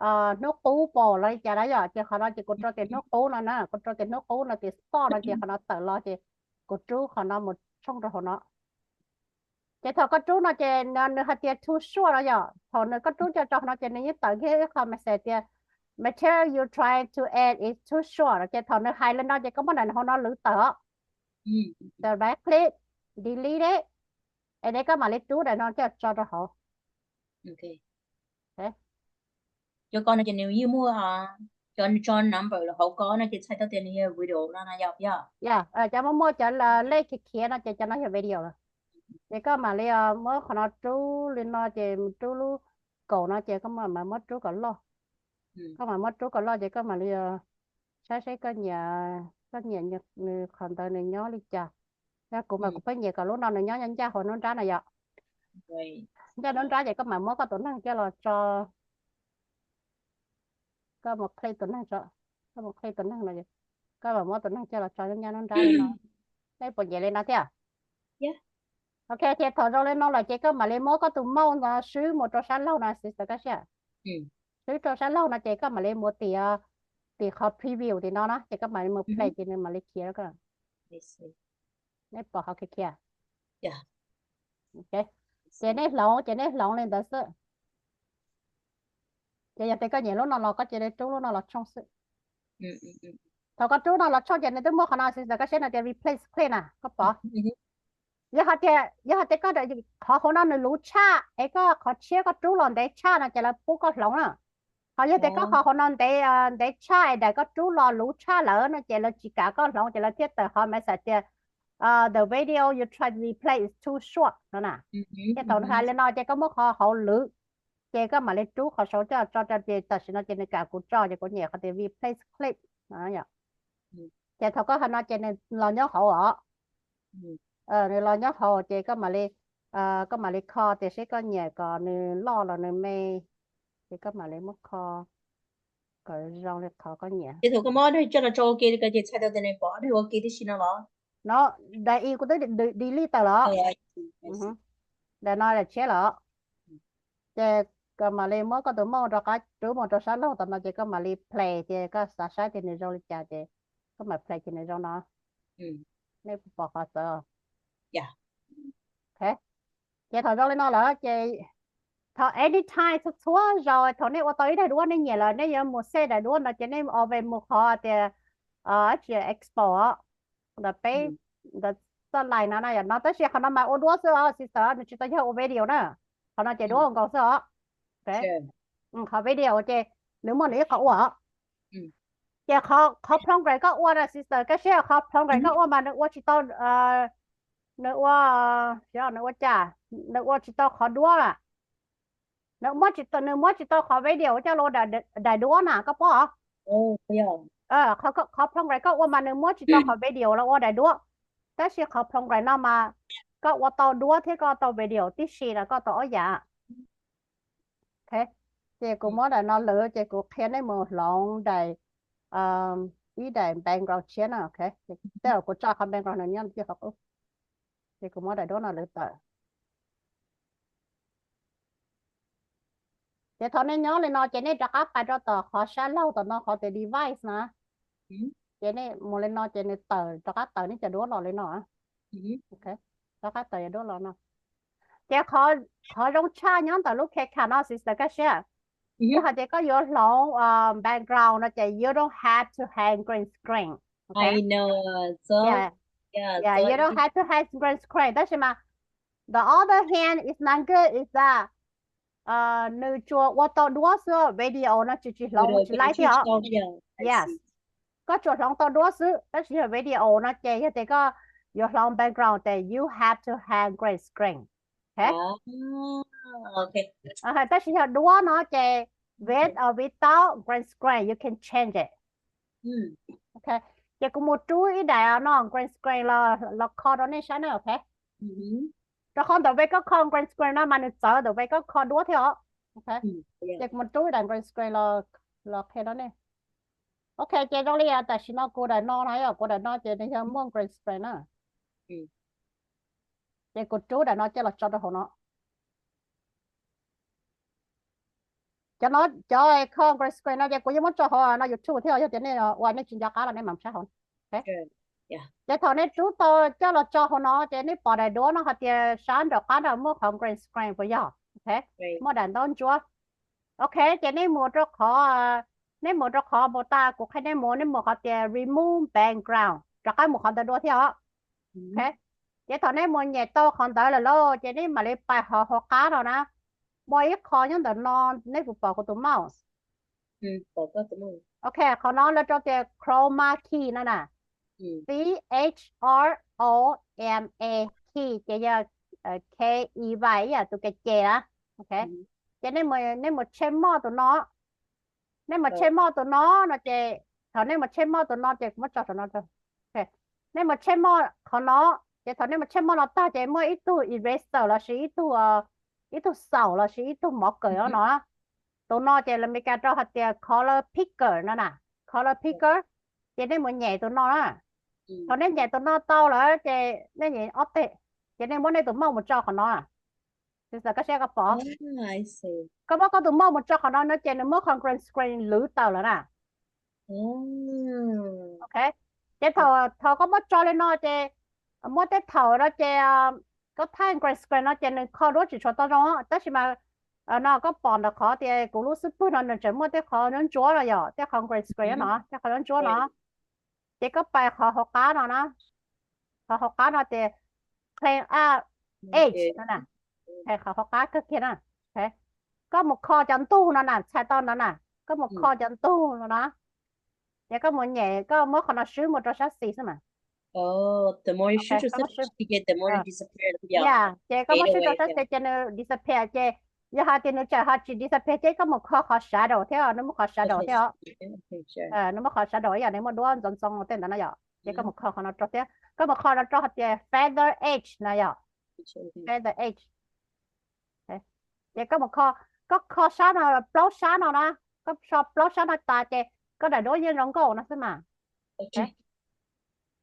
uh, hnub qub pom los li cas na yom, ces qhov no ces kuv rau tias hnub qub no na, kuv rau tias hnub qub no tias star no ces qhov no tawm los ces kuv rub qhov no mus tshooj rau hauv no. Ces thaum koj rub no ces nws hais tias too short no yom, thaum nws koj rub coj rau no ces nws yeej tawm kiag ib qho message tias material you trying to add is too short no, ces thaum nws hais li no ces koj muab daim hauv no lwv tawm os. Right click, delete it, es koj mam li rub daim no coj tso rau hauv. Cov ko no ces nws yeej muaj, cov nws tso number los hauv ko no ces txhais tau tias nws yog video no na yom, yog? Cov muaj muaj cov lej khiav khiav no ces cov no yog video lawm. Ces koj mam li muab qhov no rub li no ces mus rub lub kaum no ces koj mam muab rub kom loj. Koj mam muab rub kom loj ces koj mam li saib seb koj nyiam, koj nyiam nws qhov ntawd nws nyob li cas. Yog kuv mas kuv pheej nyiam kom lub no nws nyob ncaj hauv nruab nrab na yom. Ncaj nruab nrab ces koj mam muab koj tus neeg coj los tso. Koj mus click tus neeg, koj mus click tus neeg no, koj mam muab tus neeg coj los tso ncaj nruab nrab li no. Nej puas nyiam li no thiab? Ok, ces thaum zoo li no lawm ces koj mam li muab koj tus mouse no swb mus rau sab laug no, sister, koj siab. Swb rau sab laug no ces koj mam li mus tim, tim qhov preview tim no na, ces koj mam li mus play ces nws mam li khiav rau koj. Nej pom qhov khiav khiav. Ces nej hloov, ces nej hloov li ntawd xwb. Ces yog tias koj nyiam lub no los koj cia li rub lub no los tshooj xwb. Thaum koj rub no los tshooj ces nws twb muaj qhov no, sister, koj saib no tias replace clip na, koj pom. Yog hais tias, yog hais tias koj, qhov hauv no nws luv tshaj es koj qhov tshiab koj rub los ntev tshaj no ces lawv pub koj hloov na. Ho yog tias koj qhov hauv no ntev, ntev tshaj es daim koj rub los luv tshaj lawm no ces lawv tsis kam koj hloov ces lawv thiaj tawm qhov message tias, the video you try to replay is too short no na. Ces thaum nws hais li no ces koj muab qhov hauv lwv, ces koj mam li rub qhov saud coj tso rau ces tam sim no ces nws kam kuv tso ces kuv nyem qhov tias replace clip. Ces thaum koj hais no ces nws los nyob hauv os. Nws los nyob hauv ces koj mam li, koj mam li kho tias seb koj nyiam kom nws loj los nws me, ces koj mam li muab kho kom zoo li qhov koj nyiam. Ces thaum koj muab daim coj los tso ua ke li ko ces txhais tau tias nws pom daim ua ke tib si no los? No, daim i kuv twb delete tawm los. Daim no daim tshiab los. Ces koj mam li muab koj tus mouse rov qab rub mus rau sab laug tom no ces koj mam li play ces koj xav saib tias nws zoo li cas ces koj mam play ces nws zoo no. Nej pom qhov txawv. Ces thaum zoo li no lawm ces thaum anytime txhua txhua zaus thaum nej ua tau ib daim duab nej nyiam lawm nej yuav mus save daim duab no ces nej always mus qhov tias, tsis, export ntawm peb, ntawm txoj line no na yom no, tab sis qhov no mas ua duab xwb os sister, nws tsis tau yog ua video na. Qhov no ces duab ua nkaus xwb os. Qhov video ces nws muaj nws ib qho ua. Ces qhov progress koj ua na sister, koj saib qhov progress koj ua mas nws ua tsis tau, nws ua, nws ua cas, nws ua tsis tau qhov duab. Nws muab tsis tau, nws muab tsis tau qhov video coj los ua daim duab na, koj paub os. Qhov progress koj ua mas nws muab tsis tau qhov video los ua daim duab, tab sis qhov progress no mas koj ua tau duab thiab koj ua tau video tib si no, koj tau ob yam. Ces kuv muab daim no lawm ces kuv qhia nej mus hloov daim, ib daim background tshiab na. Tej zaum kuv tso qhov background no nyob qhov qub. Ces kuv muab daim duab no lawm tawm. Ces thaum nej nyob li no ces nej rov qab pais rau tom qhov sab laug tom no qhov tias device na. Ces nej mus li no ces nws tawm, rov qab tawm nej cov duab los li no. Rov qab tawm cov duab los no. Ces qhov zoo tshaj nyob ntawm lub CapCut no sister, koj saib, yog hais tias koj yuav hloov background no ces you don't have to have green screen. You don't have to have green screen, tab sis mas the other hand is not good is that nws tsuas ua tau duab xwb, video no tsis tsis hloov tsis laib thiab os. Yes, koj tsuas hloov tau duab xwb, tab sis yog video no ces yog tias koj yuav hloov background ces you have to have green screen. Ok, tab sis yog duab no ces with or without green screen you can change it. Ok, ces kuv mus rub ib daim no green screen los kho rau nej saib na. Ok, rau qhov ntawm vej koj kho green screen no mas nws txawv ntawm vej koj kho duab thiab os. Ok, ces kuv mus rub ib daim green screen los qhia rau nej. Ok, ces zoo li tam sim no kuv daim no no yog kuv daim no ces nws yog muaj green screen na. Ces kuv rub daim no coj los tso rau hauv no. Cov no, cov kho green screen no ces kuv yuav muab tso hauv no YouTube thiab, yog tias nej ua nej tsis nco qab los nej mam saib hauv. Ces thaum nej rub tau coj los tso hauv no ces nej pom daim duab no hais tias sab nraum qab no muaj qhov green screen puas yog? Muaj daim ntaub ntsuab. Ok, ces nej mus rau qhov, nej mus rau qhov mus tas kuv qhia nej mus, nej mus qhov tias remove background, rov qab mus qhov ntawd dua thiab os. Ces thaum nej mus nyem tau qhov ntawd lawm lauj ces nej mam li pais hauv hauv qab no na. Muaj ib qho nyob ntawm no, nej puas pom kuv tus mouse? Ok, qhov no lawv rau tias chroma key no na. C H R O M A key ces yog K E Y ib yam tus ke ces na. Ok, ces nej mus check mark tus no. Nej mus check mark tus no no ces, thaum nej mus check mark tus no ces kuv muab tso saum no. Nej mus check mark qhov no, ces thaum nej mus check mark no tag ces muaj ib tug eraser lossis ib tug, ib tug xaum lossis ib tug mov kawm no. Tus no ces lus Meskas rau hais tias color picker no na. Color picker, ces nej mus nyem tus no na. Thaum nej nyem tus no tau lawm ces nej nyem ob teg, ces nej muab nej tus mouse mus tso qhov no. Koj saib koj pom, koj muab koj tus mouse mus tso qhov no no ces nws muab qhov green screen lwv tawm lawm na. Ok, ces thaum, thaum koj muab tso li no ces muaj tej thaum no ces koj thaij green screen no ces nws kho duab tsis tshua tau zoo, tab sis mas no koj pom ntawm qhov tias kuv lub xub pwg no nws tseem muaj tej qhov ntsuab ntsuab no yom, tej qhov green screen no, tej qhov ntsuab ntsuab no. Ces koj pais qhov hauv qab no na, qhov hauv qab no tias clean up edge no na, qhov hauv qab kawg kiag na. Koj mus kho cov ntug no na, txhais tau no na, koj mus kho cov ntug no na. Ces koj mus nyem, koj muab qhov no swb mus rau sab xis xwb mas. Ya, ces koj muab swb rau sab xis ces nws disappear, ces yog hais tias nws tseem ho tsis disappear ces koj mus kho qhov shadow thiab, nws muaj qhov shadow thiab os. Nws muaj qhov shadow ib yam nws muaj duab ntxoov ntxoo tej ntawd no yom, ces koj mus kho qhov no rau thiab, koj mus kho no rau hais tias feather edge no yom. Feather edge. Ces koj mus kho, koj kho sab no, plaub sab no na, koj so plaub sab no tas ces koj daim duab yeej zoo nkauj no xwb mas.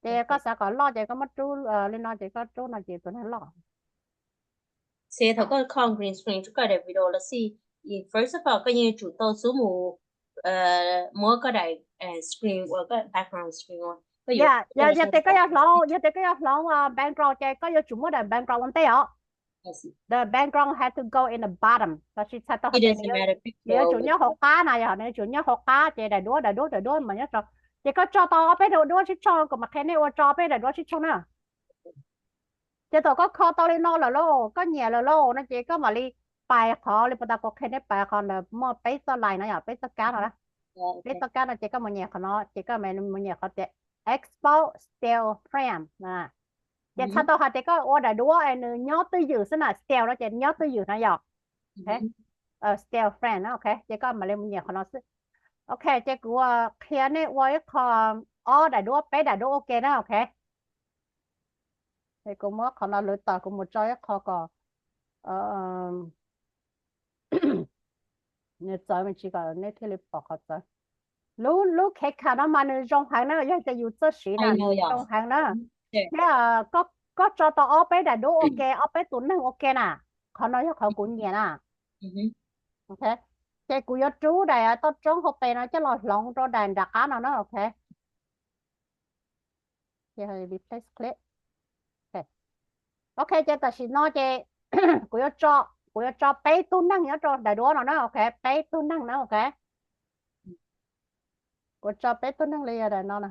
Ces koj xav kom loj ces koj muab rub li no ces koj rub no ces tus neeg loj. Ces thaum koj kho green screen rau koj daim video los xij, first of all koj yeej yuav tsum tau xub mus muab koj daim screen ua koj background screen ua. Yog tias koj yuav hloov, yog tias koj yuav hloov background ces koj yuav tsum muab daim background ua ntej os. The background has to go in the bottom, los sis txhais tau hais tias nws yuav tsum nyob hauv qab na, yog nws yuav tsum nyob hauv qab ces daim duab, daim duab, daim duab mas nyob rau. Ces koj tso tau ob peb daim duab sib tshooj, kuv mam qhia nej ua tso ob peb daim duab sib tshooj na. Ces thaum koj kho tau li no lawm lauj, koj nyiam lawm lauj no ces koj mam li pais qhov li puas tas kuv qhia nej pais qhov ntawd muaj peb txoj line no yom, peb txoj kab no na. Peb txoj kab no ces koj mus nyem qhov no ces koj mus nyem qhov tias export still frame. Ces txhais tau hais tias koj ua daim duab es nws nyob twj ywm xwb na, still no ces nyob twj ywm no yom. Still frame na, ok, ces koj mam li mus nyem qhov no xwb. Ok, ces kuv qhia nej ua ib qho ob daim duab, peb daim duab ua ke na, ok. Kuv muab qhov no lwv tawm, kuv mus tso ib qho kom nws txawv me ntsis kom nej thiaj li pom qhov txawv. Lub, lub khev kham no mas nws zoo heev na, yog tias yus txawj siv na, zoo heev na. Thiab koj tso tau ob peb daim duab ua ke, ob peb tus neeg ua ke na, qhov no yog qhov kuv nyiam na. Ok, ces kuv yuav rub daim toj roob hauv pes no coj los hloov rau daim nram qab no na, ok. Ok, ces tam sim no ces kuv yuav tso, kuv yuav tso peb tug neeg nyob rau daim duab no na, ok, peb tug neeg na, ok. Kuv tso peb tug neeg li daim no na.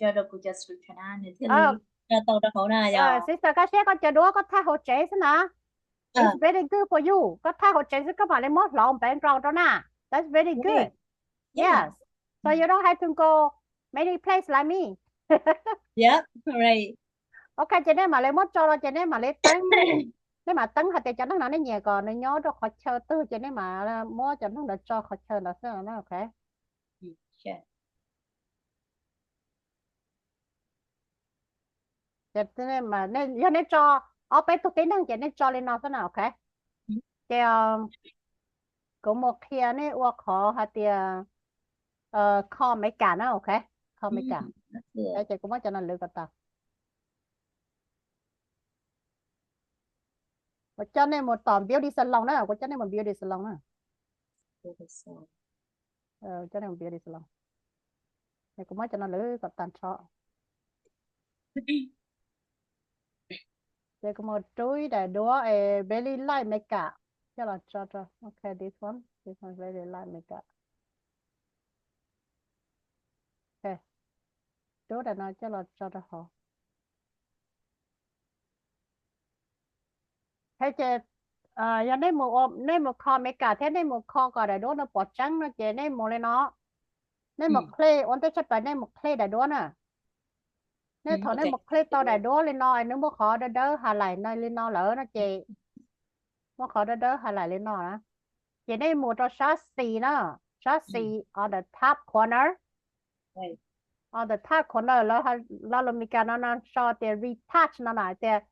share rau kuv cov screenshot na, nws thiaj li tso tau rau hauv na yog. Sister, koj siab koj cov duab koj thaij hauv tsev xwb na. It's very good for you. Koj thaij hauv tsev xwb koj mam li muab hloov background rau na. That's very good. Yes. So you don't have to go many place like me. Yep, right. Ok, ces nej mam li muab tso los ces nej mam li teeb, nej mam teeb hais tias cov neeg no nej nyiam kom nws nyob rau qhov chaw twg ces nej mam muab cov neeg ntawd tso qhov chaw ntawd xwb na, ok. Ces yog nej tso ob peb tug tib neeg ces nej tso li no xwb na, ok. Ces kuv mus qhia nej ua qhov hais tias call Meskas na, ok. Call Meskas. Ces kuv muab cov no lwv kom tau. Kuv coj nej mus tom beauty salon na, kuv coj nej mus beauty salon na. Coj nej mus beauty salon. Kuv muab cov no lwv kom tag nrho. Ces kuv mus rub ib daim duab es very light Meskas coj los tso rau. Ok, this one, this one very light Meskas. Ok, rub daim no coj los tso rau hauv. Thiab ces yog nej mus, nej mus call Meskas thiab nej mus call kom daim duab no pom tseeb no ces nej mus li no. Nej mus click, ua ntej tshaj plaws nej mus click daim duab na. Nej thaum nej mus click tau daim duab li no, nws muaj qhov dawb dawb highlight li no lawm no ces, muaj qhov dawb dawb highlight li no na, ces nej mus rau sab xis na, sab xis on the top corner. On the top corner, lo lus Meskas no no sau tias retouch no na, tias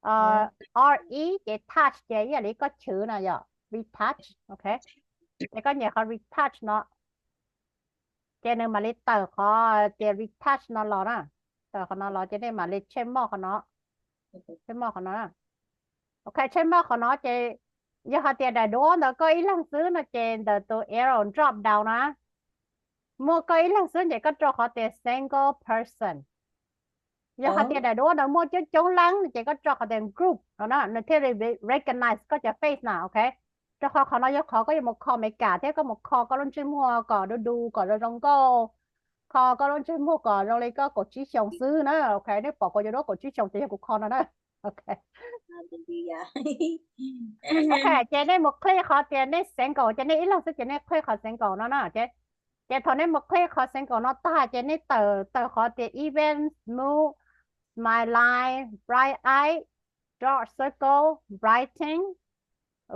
R E ces touch ces ib yam li koj chwv na yom, retouch, ok. Ces koj nyem qhov retouch no, ces nws mam li tawm qhov tias retouch no los na. Tawm qhov no los ces nej mam li check mark qhov no. Check mark qhov no na. Ok, check mark qhov no ces Yog hais tias daim duab ntawd koj ib leeg xwb no ces ntawm tus arrow drop down na, muaj koj ib leeg xwb ces koj rau qhov tias single person. Yog hais tias daim duab ntawd muaj coob coob leej ces koj rau qhov tias group no na, nws thiaj li recognize koj cov face na, ok. Rau qhov qhov no yog qhov koj yuav mus kho Amelikas thiab koj mus kho koj lub ntsej muag kom du du kom zoo zoo nkauj, kho koj lub ntsej muag kom zoo li koj kaum tsib xyoos xwb na, ok. Nej pom kuv cov duab kaum tsib xyoos ces yog kuv kho no na, ok. Ok, ces nej mus click qhov tias nej single ces nej ib leeg xwb ces nej click qhov single no na, ces thaum nej mus click qhov single no tag ces nej tawm tawm qhov tias event, smooth, smile line, bright eye, dark circle, brighten,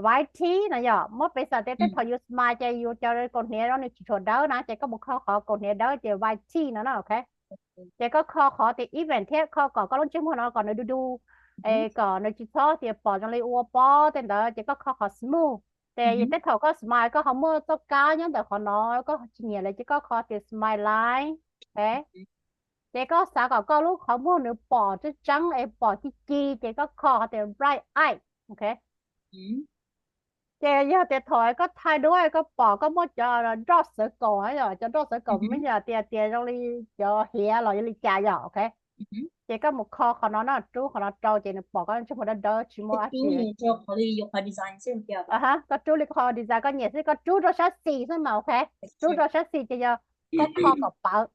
whitey no yog muab piv xam tias tej thaum yus smile ces yus cov kaus hniav zoo nws tsis tshua dawb na ces koj mus kho qhov kaus hniav dawb ces whitey no na, ok. Ces koj kho qhov tias event thiab kho kom koj lub ntsej muag no kom nws du du, es kom nws tsis txhob tias pom zoo li ua pob tej ntawd ces koj kho qhov smooth. Ces tej thaum koj smile koj ho muaj txoj kab nyob ntawm qhov no koj tsis nyiam lawm ces koj kho tias smile line, ok. Ces koj xav kom koj lub qhov muag nws pom tseeb tseeb es pom ci ci ces koj kho tias bright eye, ok. Ces yog tias thaum koj thaij duab koj pom koj muaj cov dark circle, cov dark circle me nyuam tias tias zoo li cov hiav los yog li cas yog, ok. Ces koj mus kho qhov no no, rub qhov no rau ces nws pom koj ntsej muag dawb dawb tsis muaj dab tsi. Koj rub li qhov design koj nyiam xwb, koj rub rau sab xis xwb mas, ok. Rub rau sab xis ces yog koj kho kom pawv.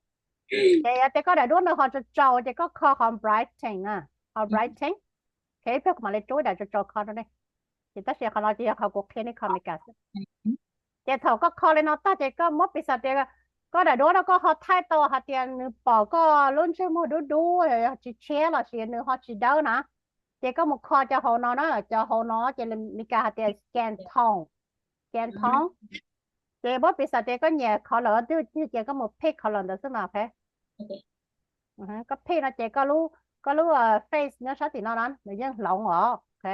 Ces yog tias koj daim duab nws ho tsaus tsaus ces koj kho qhov brighten na, qhov brighten. Ok, ib pliag kuv mam li rub daim tsaus tsaus kho rau nej. Ces tab sis qhov no ces yog qhov kuv qhia nej kho Amelikas xwb. Ces thaum koj kho li no tag ces koj muab piv xam tias koj daim duab no koj ho thaij tau hais tias nws pom koj lub ntsej muag dub dub, yog tsis tshiab los sis nws ho tsis dawb na, ces koj mus kho cov hauv no na, cov hauv no ces Amelikas hais tias skin tone, skin tone. Ces muab piv xam tias koj nyiam color twg ces koj mus pick color ntawd xwb mas, ok. Koj pick no ces koj lub, koj lub face nyob sab tim no na nws yeej hloov os, ok.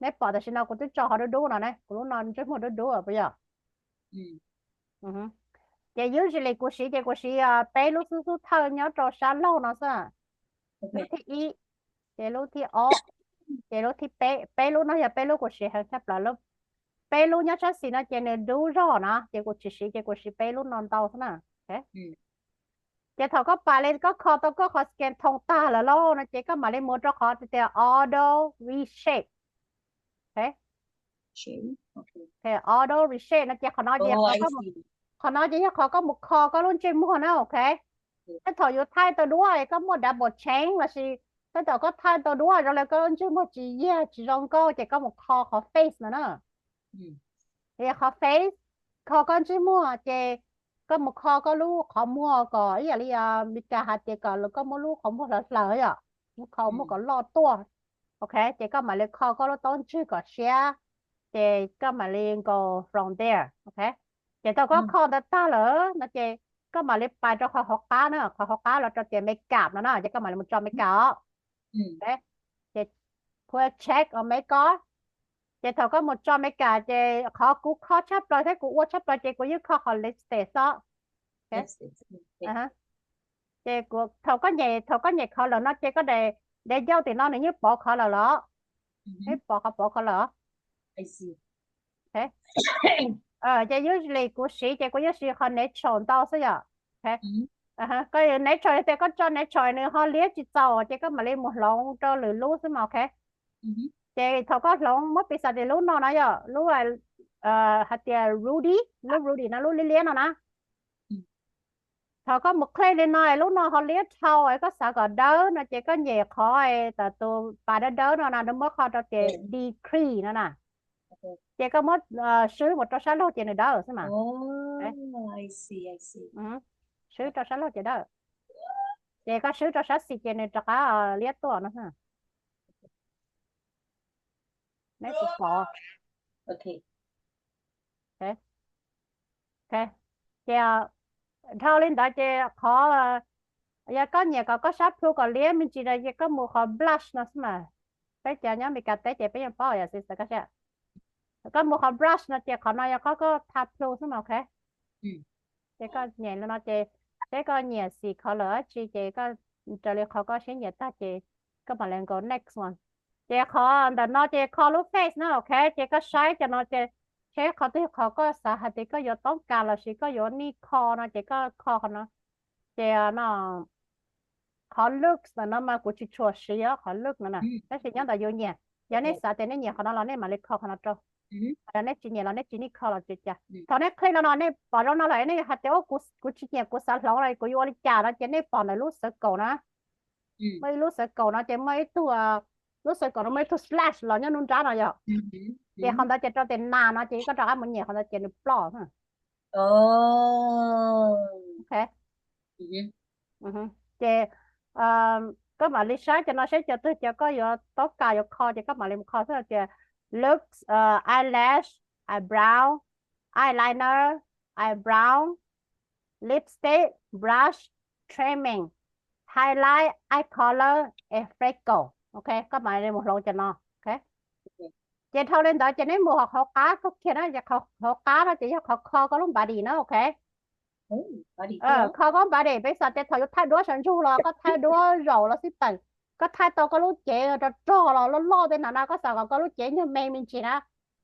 Neb pom tam sim no kuv twb tso qhov dub dub no ne, kuv lub no ntsej muag dub dub puas yog? Ces usually kuv siv ces kuv siv peb lub xub xub thawj nyob rau sab laug no xwb. Lub thib ib, ces lub thib ob, ces lub thib peb. Peb lub no yog peb lub kuv siv heev tshaj plaws. Peb lub nyob sab xis no ces nws dub zog na ces kuv tsis siv ces kuv siv peb lub no ntau xwb na. Ces thaum koj pais li koj kho tau koj qhov skin tone tag lawm lauj no ces koj mam li mus rau qhov tias auto reshape. Auto reshape no ces qhov no ces qhov no ces yog qhov koj mus kho koj lub ntsej muag na, ok. Tej thaum yus thaij tau duab koj muaj double chin los sis tej thaum koj thaij tau duab zoo li koj lub ntsej muag tsis yag tsis zoo nkauj ces koj mus kho qhov face no na. Qhov face, kho koj ntsej muag ces koj mus kho koj lub qhov muag kom ib yam li Amelikas hais tias kom koj muab lub qhov muag hlawv hlawv yom, muab kho muag kom loj tuaj. Ok, ces koj mam li kho koj lub taub ntswg kom siab, ces koj mam li nkaus from there, ok. Ces thaum koj kho ntawd tag lawm no ces koj mam li pais rau qhov hauv qab na, qhov hauv qab los rau tias makeup no na, ces koj mam li mus tso makeup os. Ces phuav check on makeup. Ces thaum koj mus tso makeup ces qhov kuv kho tshaj plaws thiab kuv ua tshaj plaws ces kuv yeej kho qhov lipstick xwb. Ces thaum koj nyem, thaum koj nyem color no ces koj daim ncauj tim no nws yeej pov color lawm. Nws pov qhov pov color. Ces usually kuv siv ces kuv yeej siv qhov natural ntau xwb yom. Koj natural yog tias koj tso natural nws ho liab tsis txaus ces koj mam li mus hloov rau lwm lub xwb mas, ok. Ces thaum koj hloov muab piv xam tias lub no na yog lub hais tias Rudy, lub Rudy no lub liab liab no na. Thaum koj mus click li no lub no ho liab dhau es koj xav kom dawb no ces koj nyem qhov tam tus pas dawb dawb no na, nws muab qho rau tias decrease no na. Ces koj muab swb mus rau sab laug ces nws dawb xwb mas. Swb rau sab laug ces dawb. Ces koj swb rau sab xis ces nws rov qab liab tuaj no. Neb puas pom? Ces dhau li ntawd ces qhov, yog koj nyiam kom koj sab plhu kom liab me ntsis no ces koj mus qhov brush no xwb mas. Peb cov nyob Meskas teb ces peb yeej paub yam xwb xav koj siab. Koj mus qhov brush no ces qhov no yog qhov koj tha plhu xwb mas, ok. Ces koj nyem li no ces seb koj nyiam xim color dab tsi ces koj raws li qhov koj siab nyiam tag ces koj mam li nkaus next one. Ces qhov ntawm no ces kho lub face na, ok, ces koj saib cov no ces seb qhov twg qhov koj xav hais tias koj yuav toob kas lossis koj yuav nij kho no ces koj kho qhov no. Ces no qhov looks ntawm no mas kuv tsis tshua siv os, qhov look no na, tab sis nyob ntawm yus nyiam. Yog nej xav tias nej nyiam qhov no los nej mam li kho qhov no rau. Yog nej tsis nyiam los nej tsis nij kho los tsis cas. Thaum nej click no no nej pom zoo no lawm nej hais tias kuv tsis nyiam, kuv xav hloov los kuv yuav ua li cas no ces nej pom ntawm lub circle na. Muaj ib lub circle no ces muaj ib tug, lub circle no muaj ib tug slash los nyob nruab nrab no yom. Ces qhov ntawd ces rau tias nas no ces koj rov qab mus nyem qhov ntawd ces nws ploj. Ok, ces koj mam li saib cov no seb cov twg cov koj yuav toob kas yuav kho ces koj mam li mus kho xwb tias looks, eyelash, eyebrow, eyeliner, eyebrow, lipstick, brush, trimming, highlight, eye color, and freckle. Ok, koj mam li mus hloov cov no. Ok, ces dhau li ntawd ces nej mus hauv qab kawg kiag na, ces hauv qab no ces yog qhov kho koj lub body na. Ok, kho koj body, peb xav tias thaum yuav thaij duab sawv ntsug los koj thaij duab zaum los xij peem, koj thaij tau koj lub cev rog rog los loj loj tej ntawd na, koj xav kom koj lub cev nyuag me me ntsis na,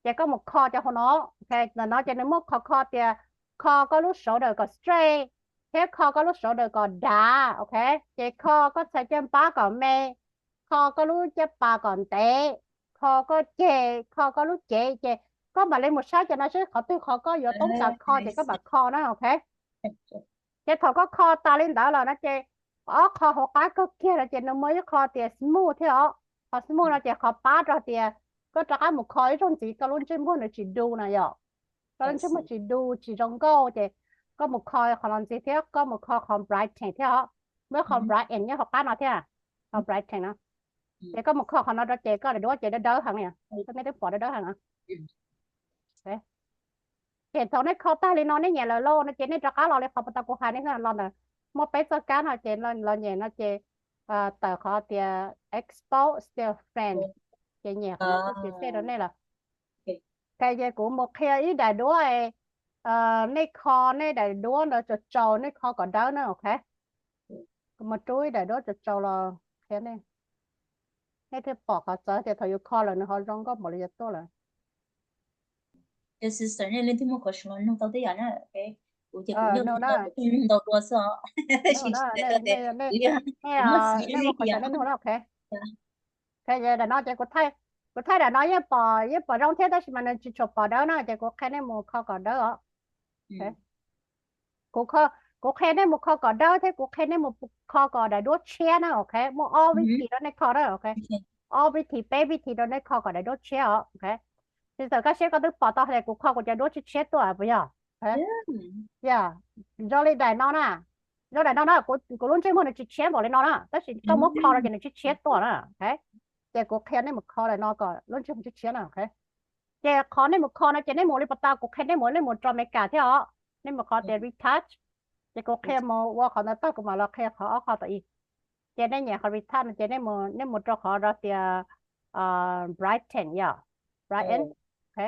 ces koj mus kho cov hauv no. Ok, ntawm no ces nws muaj qhov kho tias kho koj lub shoulder kom straight thiab kho koj lub shoulder kom dav. Ok, ces kho koj txhais caj npab kom me, kho koj lub caj pas kom ntev, kho koj ceg, kho koj lub cev, ces koj mam li mus saib cov no seb qhov twg qhov koj yuav toob kas kho ces koj mam kho na. Ok, ces thaum koj kho tas li ntawd los no ces ob qho hauv qab kawg kiag no ces nws muaj ib qho tias smooth thiab os. Qhov smooth no ces qhov pab rau tias koj rov qab mus kho ib zaug ntxiv koj lub ntsej muag nws tsis du na yom. Koj lub ntsej muag tsis du tsis zoo nkauj ces koj mus kho qhov no ntxiv thiab koj mus kho qhov brighten thiab os. Muaj qhov brighten nyob hauv qab no thiab, qhov brighten no. Ces koj mus kho qhov no rau ces koj daim duab ces dawb dawb heev, koj nej twb pom dawb dawb heev. Ces thaum nej kho tag li no nej nyiam lawm lauj no ces nej rov qab los li qhov pas tas kuv hais nej los ntawm, muaj peb txoj kab no ces los nyem no ces tawm qhov tias export still friend, ces nyem qhov no xwb ces xej rau nej lawm. Ces kuv mus qhia ib daim duab, nej kho nej daim duab ntawd tsaus tsaus nej kho kom dawb na. Ok, kuv mus rub ib daim duab tsaus tsaus los qhia nej, nej thiaj pom qhov txawv tias thaum yus kho lawm nws ho zoo nkauj npaum li yuav tuaj lawm. Sister, nej leej twg muaj qhov snow nug tau tej yam na, kuv ces kuv nug ntau dua xwb os. Kuv muaj siv nej, nej muaj qhov snow nej nug na. Ok, daim no ces kuv thaij daim no yeej pom, yeej pom zoo thiab tab sis mas nws tsis tshua pom dawb na ces kuv qhia nej mus kho kom dawb os. Kuv, kuv qhia nej mus kho kom dawb thiab kuv qhia nej mus kho kom daim duab tshiab na. Ok, muaj ob vib thim rau nej kho na. Ok, ob vib thim peb vib thim rau nej kho kom daim duab tshiab os. Ok, sister, koj seb koj twb pom tau hais tias kuv kho kuv cov duab tshiab tshiab tuaj puas yog? Yog, zoo li daim no na, zoo daim no na, kuv lub ntsej muag nws tsis tshiab npaum li no na tab sis koj muab kho rau ces nws tshiab tshiab tuaj na. Ok, ces kuv qhia nej mus kho daim no kom lub ntsej muag tshiab tshiab na. Ok, ces qhov nej mus kho no ces nej mus li pas tas kuv qhia nej mus, nej mus rau Amelikas thiab os, nej mus qhov tias retouch, ces kuv qhia mus ua qhov ntawd tag kuv mam los qhia qhov ob qho tom ib. Ces nej nyem qhov retouch no ces nej mus rau qhov rau tias brighten, yog, brighten. Ok,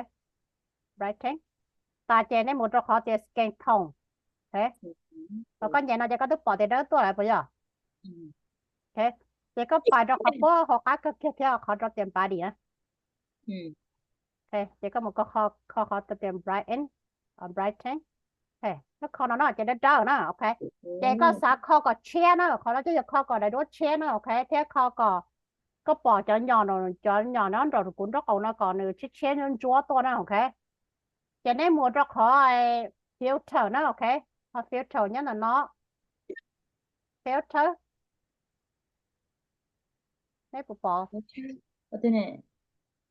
brighten tas ces nej mus rau qhov tias skin tone. Ok, thaum koj nyem no ces koj twb pom tias dawb tuaj lawm puas yog? Ok, ces koj pais rau qhov puab hauv qab kawg kiag thiab qhov rau tias body na. Ces koj mus kho qhov tias brighten, brighten. Koj kho no no ces dawb dawb na. Ok, ces koj xav kho kom tshiab na, qhov no ces yog kho kom daim duab tshiab na. Ok, thiab kho kom koj pom cov nyom, cov nyom nyob nraum kuv nraub qaum no kom nws tshiab tshiab ntsuab ntsuab tuaj na. Ok, ces nej mus rau qhov filter na. Ok, qhov filter nyob ntawm no, filter, nej puas pom?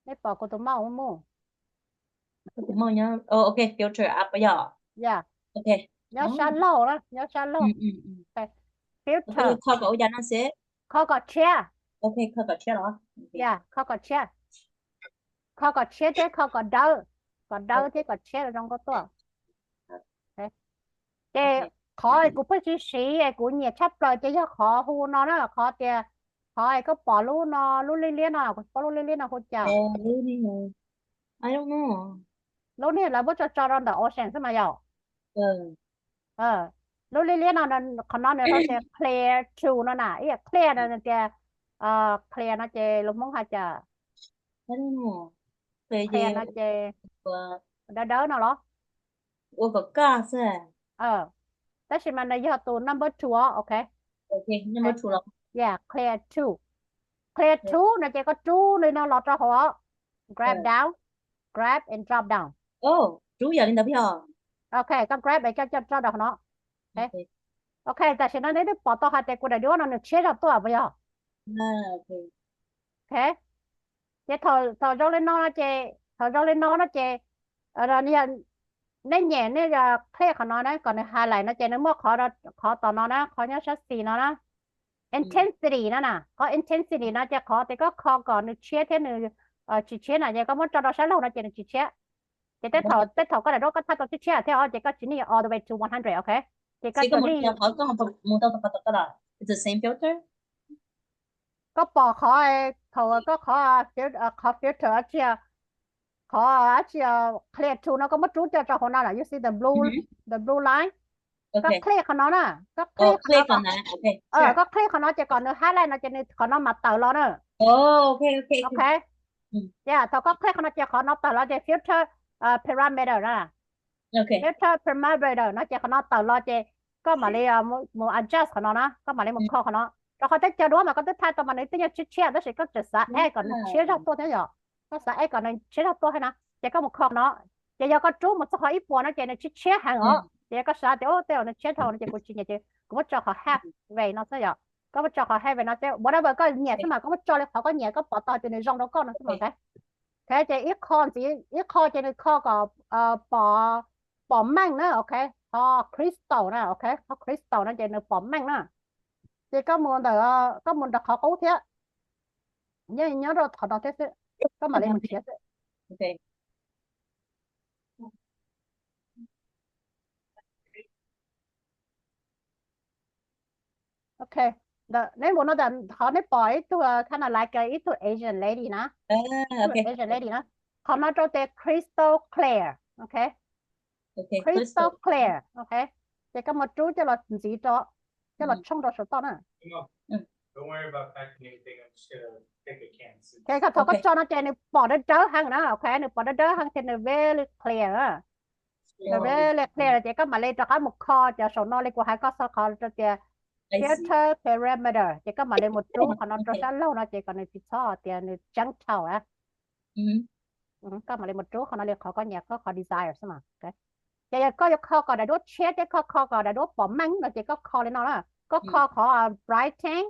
Nej pom kuv tus mouse mus? Yog, nyob sab laug na, nyob sab laug. Filter, kho kom tshiab. Yog, kho kom tshiab, kho kom tshiab thiab kho kom dawb, kom dawb thiab kom tshiab zoo nkauj tuaj. Ces qhov kuv pheej siv siv kuv nyiam tshaj plaws ces yog qhov hu no na, qhov tias, qhov koj pom lub no, lub liab liab no, kuv pom lub liab liab no hu cas? Lub niag lawv muab tso tso rau ntawm ocean xwb mas yom. Lub liab liab no, qhov no nws hu tias clear two no na, ib yam clear no nws tias, clear no ces lus Hmoob hais cas? Clear no ces dawb dawb no los? Ua kom kaj xwb. Tab sis mas nws yog tus number two os, ok. Yeah, clear two. Clear two no ces koj rub li no los rau hauv, grab down, grab and drop down. Rub yam li ntawd peb. Ok, koj grab es koj coj rau hauv no. Ok, tam sim no neb twb pom tau hais tias kuv daim duab no nws tshiab zog tuaj puas yog? Ok, ces thaum zoo li no no ces, thaum zoo li no no ces, neb nyem nej click qhov no na kom nws highlight no ces nws muaj qhov, qhov tom no na, qhov nyob sab xis no na, intensity no na, qhov intensity no ces qhov tias koj kho kom nws tshiab thiab nws tsis tshiab na ces koj muab tso rau sab laug no ces nws tsis tshiab. Ces tej thaum, tej thaum koj daim duab koj thaij tau tshiab tshiab thiab os ces koj tsis need all the way to one hundred, ok. Ces koj mus rau qhov, mus rau qhov tom koj los, it's the same filter. Koj pom qhov, thaum koj qhov, qhov filter dab tsi, qhov dab tsi, clear tool no koj muab rub coj rau hauv no lawm, you see the blue, the blue line. Koj click qhov no na, koj click qhov no, koj click qhov no ces kom nws highlight no ces nws qhov no mam tawm los na. Ok, thaum koj click qhov no ces qhov no tawm los ces filter parameter na, filter parameter no ces qhov no tawm los ces koj mam li mus adjust qhov no na, koj mam li mus kho qhov no. Rau qhov tej cov duab mas koj twb thaij tau mas nws twb yeej tshiab tshiab tab sis koj tseem xav add kom nws tshiab zog tuaj thiab yom. Koj xav add kom nws tshiab zog tuaj thiab na ces koj mus kho qhov no. Ces yog koj rub mus txog qhov ib puas no ces nws tshiab tshiab heev os, ces yog koj xav tias tej zaum nws tshiab dhau no ces kuv tsis nyiam ces kuv muab tso qhov halfway no xwb yom. Koj muab tso qhov halfway no xwb, whatever koj nyiam xwb mas koj muab tso li qhov koj nyiam, koj pom tau tias nws zoo rau koj no xwb mas. Ok, ces ib qho ntxiv, ib qho ces nws kho kom pom, pom meej na, ok. Qhov crystal na, ok, qhov crystal no ces nws pom meej na. Ces koj mus ntawm, koj mus nram qhov qub thiab, nyob, nyob rau qhov no thiab xwb, koj mam li mus nrhiav xwb. Ok, neb mus no ntawm qhov neb pom ib tug kind of like ib tug Asian lady na, Asian lady na, qhov no rau tias crystal clear, ok. Crystal clear, ok. Ces koj mus rub coj los ntxiv rau, coj los tshooj rau saum toj na. Ces thaum koj tso no ces nws pom dawb dawb heev na, ok, nws pom dawb dawb heev ces nws very clear na. Nws very clear ces koj mam li rov qab mus kho cov saum no li kuv hais koj txog qhov rau tias filter parameter ces koj mam li mus rub qhov no rau sab laug no ces kom nws tsis txhob tias nws tseeb dhau na. Koj mam li mus rub qhov no li qhov koj nyiam, koj qhov desire xwb mas. Ces yog koj yuav kho kom daim duab tshiab thiab koj kho kom daib duab pom meej no ces koj kho li no na, koj kho qhov brighten,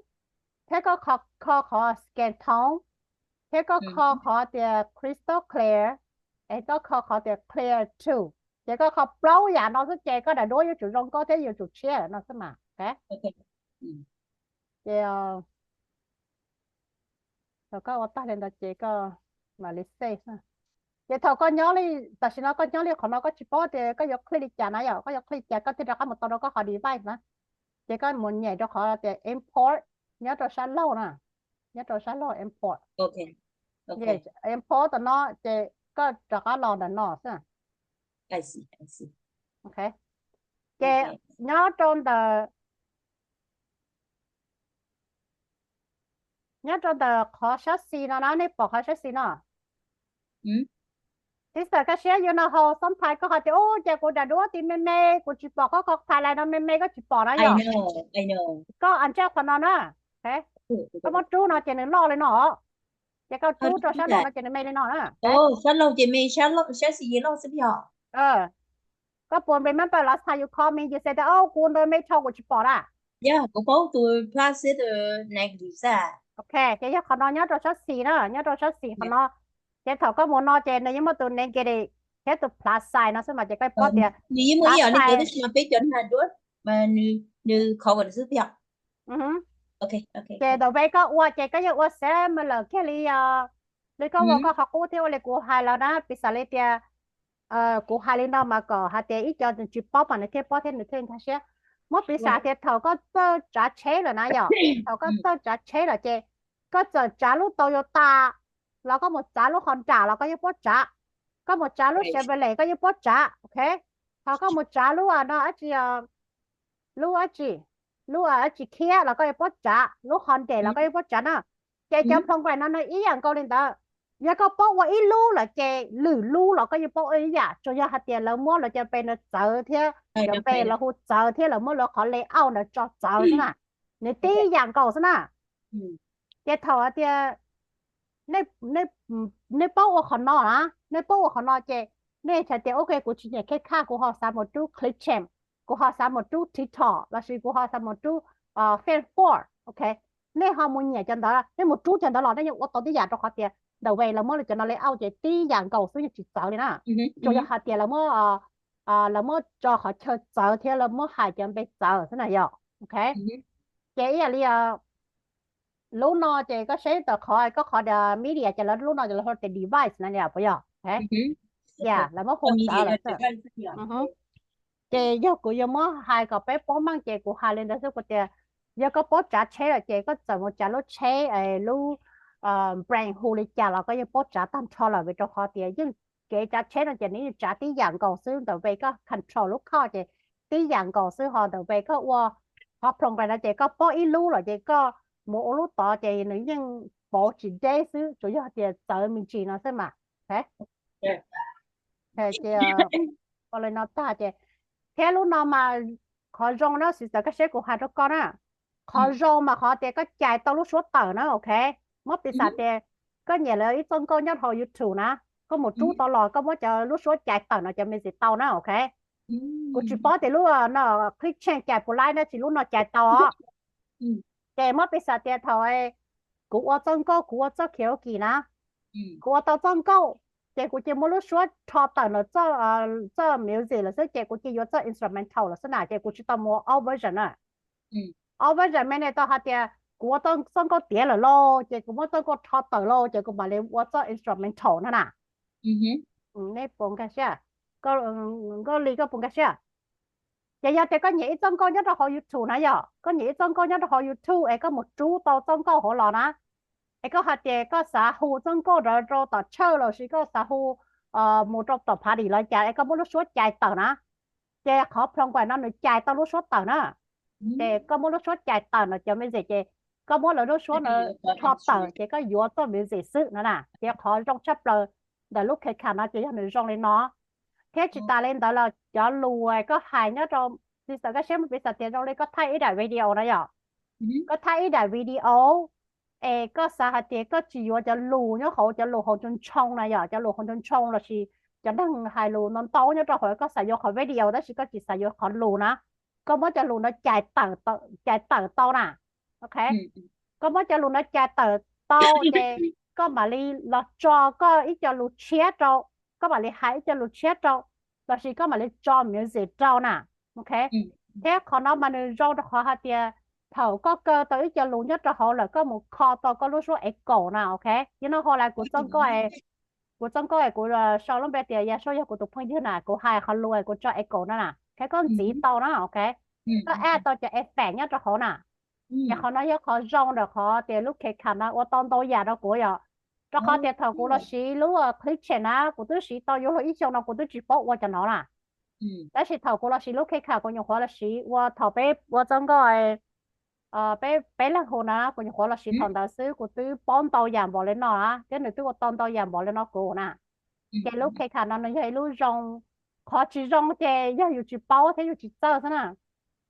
thiab koj kho qhov skin tone, thiab koj kho qhov tias crystal clear, es koj kho qhov tias clear too. Ces koj kho plaub yam no xwb ces koj daim duab yuav tsum zoo nkauj thiab yuav tsum tshiab no xwb mas. Ces thaum koj ua tag li ntawd ces koj mam li save xwb. Ces thaum koj nyob li, tam sim no koj nyob li qhov no koj tsis paub tias koj yuav click li cas na yom, koj yuav click li cas koj thiaj rov qab mus tau rau koj qhov device na. Ces koj mus nyem rau qhov tias import nyob rau sab laug na, nyob rau sab laug import. Import tam no ces koj rov qab los ntawm no xwb. Ok, ces nyob rau ntawm, nyob rau ntawm qhov sab xis no na, nej pom qhov sab xis no? Txiv xwm kaj siab, yus no hauv xab thais koj hais tias ub ces kuv daim duab ti me me, kuv tsis pom qhov koj thais lais no me me, koj tsis pom na yom. Koj unclip qhov no na, koj muab rub no ces nws loj li no, ces koj rub rau sab laug no ces nws me li no na. Sab laug ces me, sab xis ces loj xwb yog. Koj puas remember last time you call me, you said that, oh, kuv ntawd me dhau kuv tsis pom na. Yog, kuv paub tus plus xwb, tus negative xwb. Ok, ces yog qhov no nyob rau sab xis na, nyob rau sab xis qhov no. Ces thaum koj mus no ces nws yeej muaj tus negative thiab tus plus sign no xwb mas ces koj paub tias nws yeej muaj ib yam li ntawd tab sis mas peb cov nag duab mas nws cover xwb yog. Ces ntawm ve koj ua ces koj yeej ua similar kiag li, li koj ua koj qhov qub thiab ua li kuv hais los na, piv xam li tias kuv hais li no mas kom hais tias ib co nws tsis paub mas nws thiaj paub thiab nws thiaj nkag siab. Muab piv xam tias thaum koj txawj tsav tsheb lawm na yom, thaum koj txawj tsav tsheb lawm ces koj txawm tsav lub Toyota los koj mus tsav lub Honda los koj yeej paub tsav, koj mus tsav lub Chevrolet koj yeej paub tsav, ok. Thaum koj mus tsav lub no dab tsi, lub dab tsi, lub dab tsi Kia los koj yeej paub tsav, lub Hyundai los koj yeej paub tsav na. Ces cov program no nws ib yam nkaus li ntawd. Yog koj paub ua ib lub lawm ces lwm lub los koj yeej paub ua ib yam, tsuas yog hais tias lawv muab lawv cov npe ntawd txawv thiab, cov npe lawv hu txawv thiab lawv muab lawv qhov layout ntawd tso txawv xwb na. Nws tib yam nkaus xwb na. Ces thaum hais tias nej, nej paub ua qhov no na, nej paub ua qhov no ces nej hais tias ok, kuv tsis nyiam CapCut, kuv ho xav mus rub Clipchamp, kuv ho xav mus rub TikTok lossis kuv ho xav mus rub Fan Four, ok. Nej ho mus nyiam cov ntawd, nej mus rub cov ntawd los nej yeej ua tau tib yam, rau qhov tias ntawm Wave lawv muab lawv cov no layout ces tib yam nkaus xwb, yeej tsis txawv li na. Tsuas yog hais tias lawv muab, lawv muab tso qhov chaw txawv thiab lawv muab hais cov npe txawv xwb na yom, ok. Ces ib yam li lub no ces koj saib tau qhov, koj qhov media ces lawv lub no ces lawv hu tias device na yom, puas yog? Lawv muab hu txawv lawm xwb. Ces yog kuv yuav muab hais kom peb paub meej ces kuv hais li ntawd xwb, kuv tias yog koj paub tsav tsheb lawm ces koj txawm mus tsav lub tsheb, lub brand hu li cas los koj yeej paub tsav tag nrho lawm, vim rau qhov tias yeej kev tsav tsheb no ces nws yeej tsav tib yam nkaus xwb, ntawm Wave koj control lub khoj ces tib yam nkaus xwb, ho ntawm Wave koj ua qhov program no ces koj paub ib lub lawm ces koj mus ua lub tod ces nws yeej pauv tsis deb xwb, tsuas yog tias txawv me ntsis no xwb mas. Ces ua li no tag ces, thiab lub no mas qhov zoo na, sister, koj saib kuv hais rau koj na, qhov zoo mas qhov tias koj cais tau lub suab tawm na, ok. Muab piv xam tias koj nyiam lawv ib txoj nkauj nyob hauv YouTube na, koj mus rub tau los koj muab cov lub suab cais tawm no cov music tau na, ok. Kuv tsis paub tias lub no Clipchamp cais puas laib na, tab sis lub no cais tau os. Ces muab piv xam tias thaum kuv ua txoj nkauj, kuv ua txoj karaoke na, kuv ua tau txoj nkauj, ces kuv cia muab lub suab rho tawm ntawm txoj music lawm xwb, ces kuv cia yuav txoj instrumental lawm xwb na, ces kuv tsis tau mus ua ob version na. Ob version mas nej tau hais tias kuv ua txoj nkauj tiav lawm lauj, ces kuv muab txoj nkauj rho tawm lauj, ces kuv mam li ua txoj instrumental na na. Nej puas nkag siab? Nkauj Lis, koj puas nkag siab? Ces yog tias koj nyiam ib txoj nkauj nyob rau hauv YouTube na yom, koj nyiam ib txoj nkauj nyob rau hauv YouTube es koj mus rub tau txoj nkauj hauv los na, es koj hais tias koj xav hu txoj nkauj ntawd rau tom church lossis koj xav hu mus rau tom party los cas es koj muab lub suab cais tawm na, ces qhov program no nws cais tau lub suab tawm na. Ces koj muab lub suab cais tawm no cov music ces koj muab lawv lub suab no rho tawm ces koj yuav txoj music xwb no na, ces qhov zoo tshaj plaws ntawm lub CapCut no ces yog nws zoo li no. Thiab tsis tas li ntawd los cov lus koj hais nyob rau, piv xam koj saib, piv xam tias zoo li koj thaij ib daim video na yom, koj thaij ib daim video es koj xav hais tias koj tsis yuav cov lus nyob hauv, cov lus hauv ntshoo ntshoo na yom, cov lus hauv ntshoo ntshoo lossis cov neeg hais lus ntau ntau nyob rau hauv, koj xav yuav qhov video tab sis koj tsis xav yuav qhov lus na, koj muab cov lus no cais tawm tau na, ok. Koj muab cov lus no cais tawm tau ces koj mam li los tso koj ib co lus tshiab rau, koj mam li hais ib co lus tshiab rau, lossis koj mam li tso music rau na, ok. Thiab qhov no mas nws zoo rau qhov hais tias thaum koj kaw tau ib co lus nyob rau hauv lawm koj mus kho tau koj lub suab echo na, ok. Yog no ho las kuv txoj nkauj, kuv txoj nkauj es kuv sau lub npe tias Yaj Suab Yog Kuv Tus Phooj Ywg na, kuv hais qhov lus es kuv tso echo no na, thiab koj ntxiv tau na, ok. Koj add tau cov effect nyob rau hauv na. Ces qhov no yog qhov zoo ntawm qhov tias lub CapCut no ua tau ntau yam rau kuv yom. Rau qhov tias thaum kuv los siv lub Clipchamp na kuv twb siv tau yuav luag ib xyoos no kuv twb tsis paub ua cov no na. Tab sis thaum kuv los siv lub CapCut kuv nyuam qhuav los siv ua thaum peb ua txoj nkauj, peb, peb leeg hu na kuv nyuam qhuav los siv thaum ntawd xwb kuv twb paub ntau yam npaum li no na thiab nws twb ua tau ntau yam npaum li no kuv na. Ces lub CapCut no nws yog ib lub zoo, qhov tsis zoo ces yog yus tsis paub thiab yus tsis txawj xwb na.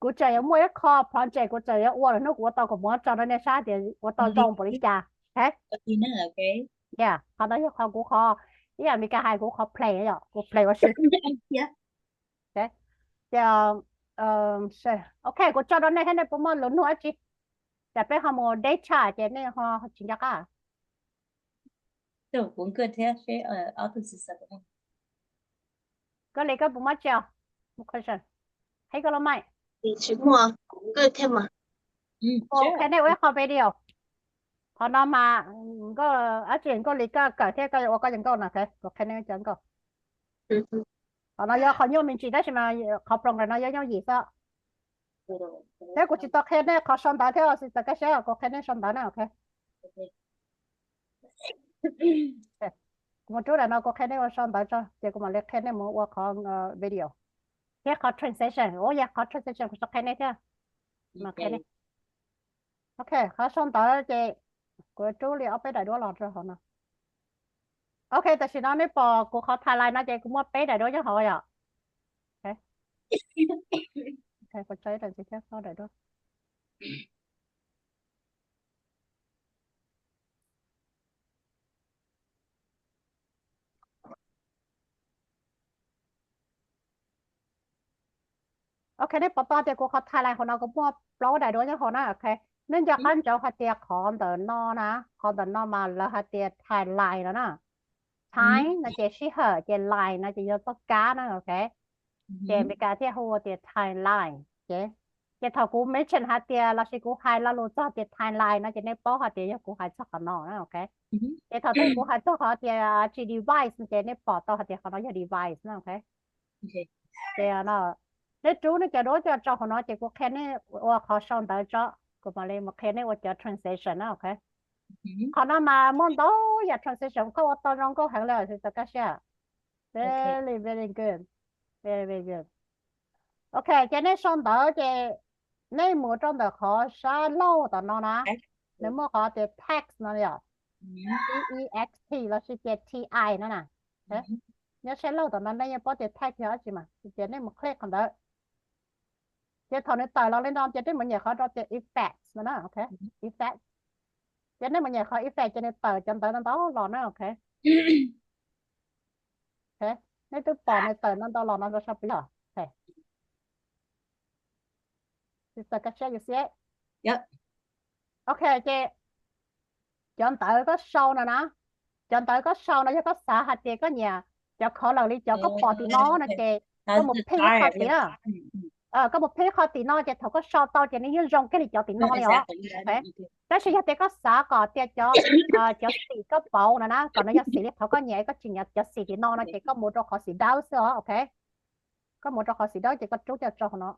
Kuv tseem yuav muaj ib qho project kuv tseem yuav ua lawm hnub kuv ua tau kuv muab tso rau nej saib tias ua tau zoo npaum li cas. Qhov no yog qhov kuv qhov, ib yam Meskas hais kuv qhov play yom, kuv play ua si. Ces, ok, kuv tso rau nej thiab nej puas muaj lus nug dab tsi? Ces peb ho mus data ces nej ho tsis nco qab. Nkauj Lis, koj puas muaj tsi? Hais koj los mai. Kuv qhia nej ua ib qho video. Qhov no mas, dab tsi Nkauj Lis koj kawm thiab koj yuav ua koj cov nkauj no, kuv qhia nej cov nkauj. Qhov no yog qhov nyuaj me ntsis tab sis mas qhov program no yog yooj yim xwb. Thiab kuv tsis tau qhia nej qhov sau ntawv thiab, txawm koj saib kuv qhia nej sau ntawv na, ok. Kuv mus rub daim no kuv qhia nej ua sau ntawv tso ces kuv mam li qhia nej mus ua qhov video. Thiab qhov transition, ua yog qhov transition kuv tsis qhia nej thiab. Ok, qhov sau ntawv ces kuv rub li ob peb daim duab los rau hauv no. Ok, tam sim no nej pom kuv qhov timeline no ces kuv muaj peb daim duab nyob hauv yom. Ok, kuv tso ib daim ntxiv thiab, ob daim duab. Ok, nej pom tau tias kuv qhov timeline hauv no kuv muaj plaub daim duab nyob hauv na. Ok, nej nco qab ntsoov hais tias qhov ntawm no na, qhov ntawm no mas lawv hais tias timeline no na. Time no ces sij hawm, ces line no ces yog txoj kab na. Ok, ces Meskas thiaj hu tias timeline. Ces, ces thaum kuv mention hais tias lossis kuv hais lo lus txog tias timeline no ces nej paub hais tias yog kuv hais txog qhov no na. Ok, ces thaum twg kuv hais txog qhov tias tsis device no ces nej pom tau hais tias qhov no yog device na. Ok, ces no nej rub nej cov duab coj tso hauv no ces kuv qhia nej ua qhov sau ntawv tso, kuv mam li mus qhia nej ua cov transition na. Ok, qhov no mas muaj ntau yam transition, koj ua tau zoo nkauj heev li, txaus kab siab. Very, very good. Very, very good. Ok, ces nej sau ntawv ces nej mus rau ntawm qhov sab laug tom no na, nws muaj qhov tias text no yom, T E X T lossis tias T I no na. Nyob sab laug tom no nej yeej paub tias text yog dab tsi mas, ces nej mus click qhov ntawd. Ces thaum nws tawm los li no ces nej mus nyem qhov rau tias effects no na. Ok, effects. Ces nej mus nyem qhov effect ces nws tawm cov ntawv ntau ntau los na. Ok, ok, nej twb pom nws tawm ntau ntau los no rau sab pem yom. Ok, txaus kab siab, you see it? Ok, ces cov ntawv koj sau no na, cov ntawv koj sau no yog koj xav hais tias koj nyiam cov color li cov koj pom tim no no ces koj mus pick ib qho tim na. Koj mus pick ib qho tim no ces thaum koj sau tau ces nws yeej zoo kiag li cov tim no li os. Tab sis yog tias koj xav kom tias cov, cov xim koj pauv no na kom nws yog xim li qhov koj nyiam, koj tsis nyiam cov xim tim no no ces koj mus rau qhov xim dawb xwb os. Ok, koj mus rau qhov xim dawb ces koj rub coj tso hauv no.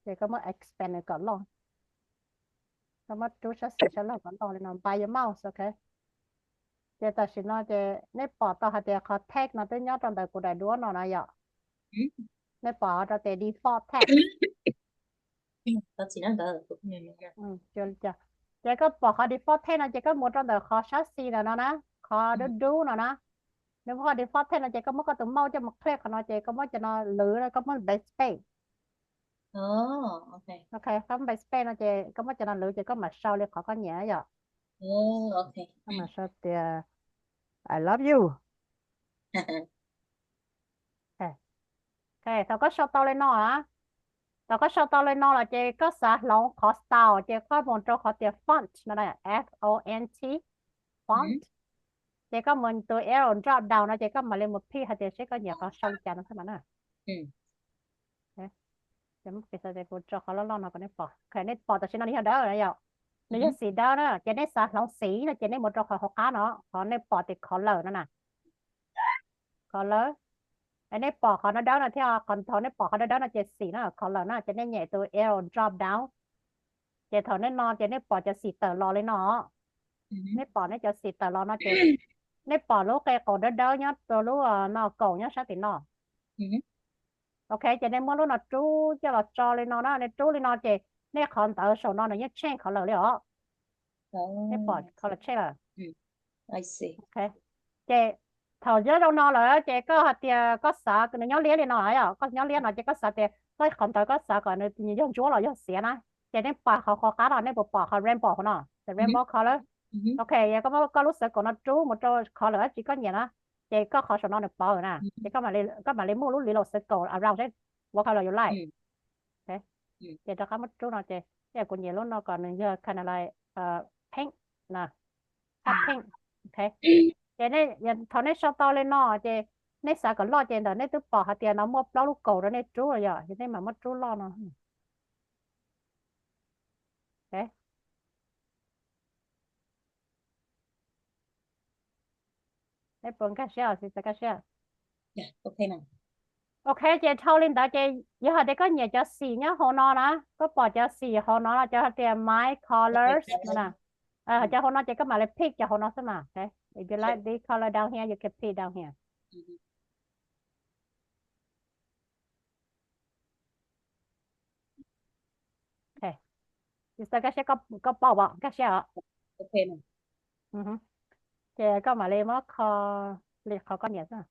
Ces koj muab expand nws kom loj, koj muab rub sab xis sab laug kom loj li no, by your mouse, ok. Ces tam sim no ces nej pom tau hais tias qhov text no twb nyob rau ntawm kuv daim duab no na yom. Nej pom rau tias default text. Ces koj pom qhov default text no ces koj mus rau ntawm qhov sab xis ntawm no na, qhov dub dub no na. Nws muaj qhov default text no ces koj muab koj tus mouse coj mus click qhov no ces koj muab cov no lwv, koj muab backspace. Ok, koj muab backspace no ces koj muab cov no lwv ces koj mam sau li qhov koj nyiam yom. Koj mam sau tias I love you. Thaum koj sau tau li no, thaum koj sau tau li no los ces koj xav hloov qhov style ces koj mus rau qhov tias font no, F O N T, font. Ces koj mus tus arrow drop down no ces koj mam li mus pick hais tias seb koj nyiam qhov sau li cas no xwb mas na. Ces kuv tso qhov loj loj no kom nej pom, nej pom tam sim no nws yog dawb na yom. Nws yog xim dawb na, ces nej xav hloov xim no ces nej mus rau qhov hauv qab no, qhov nej pom tias color no na. Color. Nej pom qhov no dawb no thiab, qhov thaum nej pom qhov dawb dawb no ces xim no color na, ces nej nyem tus arrow drop down. Ces thaum nej no ces nej pom cov xim tawm los li no. Nej pom nej cov xim tawm los no ces nej pom lub qe qaum dawb dawb nyob rau lub no kaum nyob sab tim no. Ok, ces nej muab lub no rub coj los tso li no na, nej rub li no ces nej qhov ntawv saum no nws yeej change color li os. Nej pom color change lawm. Ces thaum nyob zoo no lawm ces koj hais tias koj xav nws nyob liab li no yom, koj nyob liab no ces koj xav tias koj qhov ntawv koj xav kom nws yog ntsuab los yog xiav na, ces nej pom qhov qhov qab no nej puas pom qhov rainbow hauv no, the rainbow color. Ok, yog koj muab koj lub circle no rub mus rau color dab tsi koj nyiam na, ces koj qhov saum no nws pov na, ces koj mam li move lub li los circle around seb what color you like. Ces rov qab muab rub no ces, kuv nyiam lub no kom nws yog kind of like pink na, hot pink. Ok, ces thaum nej sau tau li no ces nej xav kom loj ces ntawm nej twb pom hais tias no muaj plaub lub kaum rau nej rub los yom, ces nej mam muab rub loj no. Nej puas nkag siab, tsis nkag siab? Ok, ces dhau li ntawd ces yog hais tias koj nyiam cov xim nyob hauv no na, koj pom cov xim hauv no, cov hais tias my colors no na, cov hauv no ces koj mam li pick cov hauv no xwb mas. If you like this color down here, you can pick down here. Tsis tau nkag siab, koj paub os, nkag siab os. Ces koj mam li muab kho li qhov koj nyiam xwb.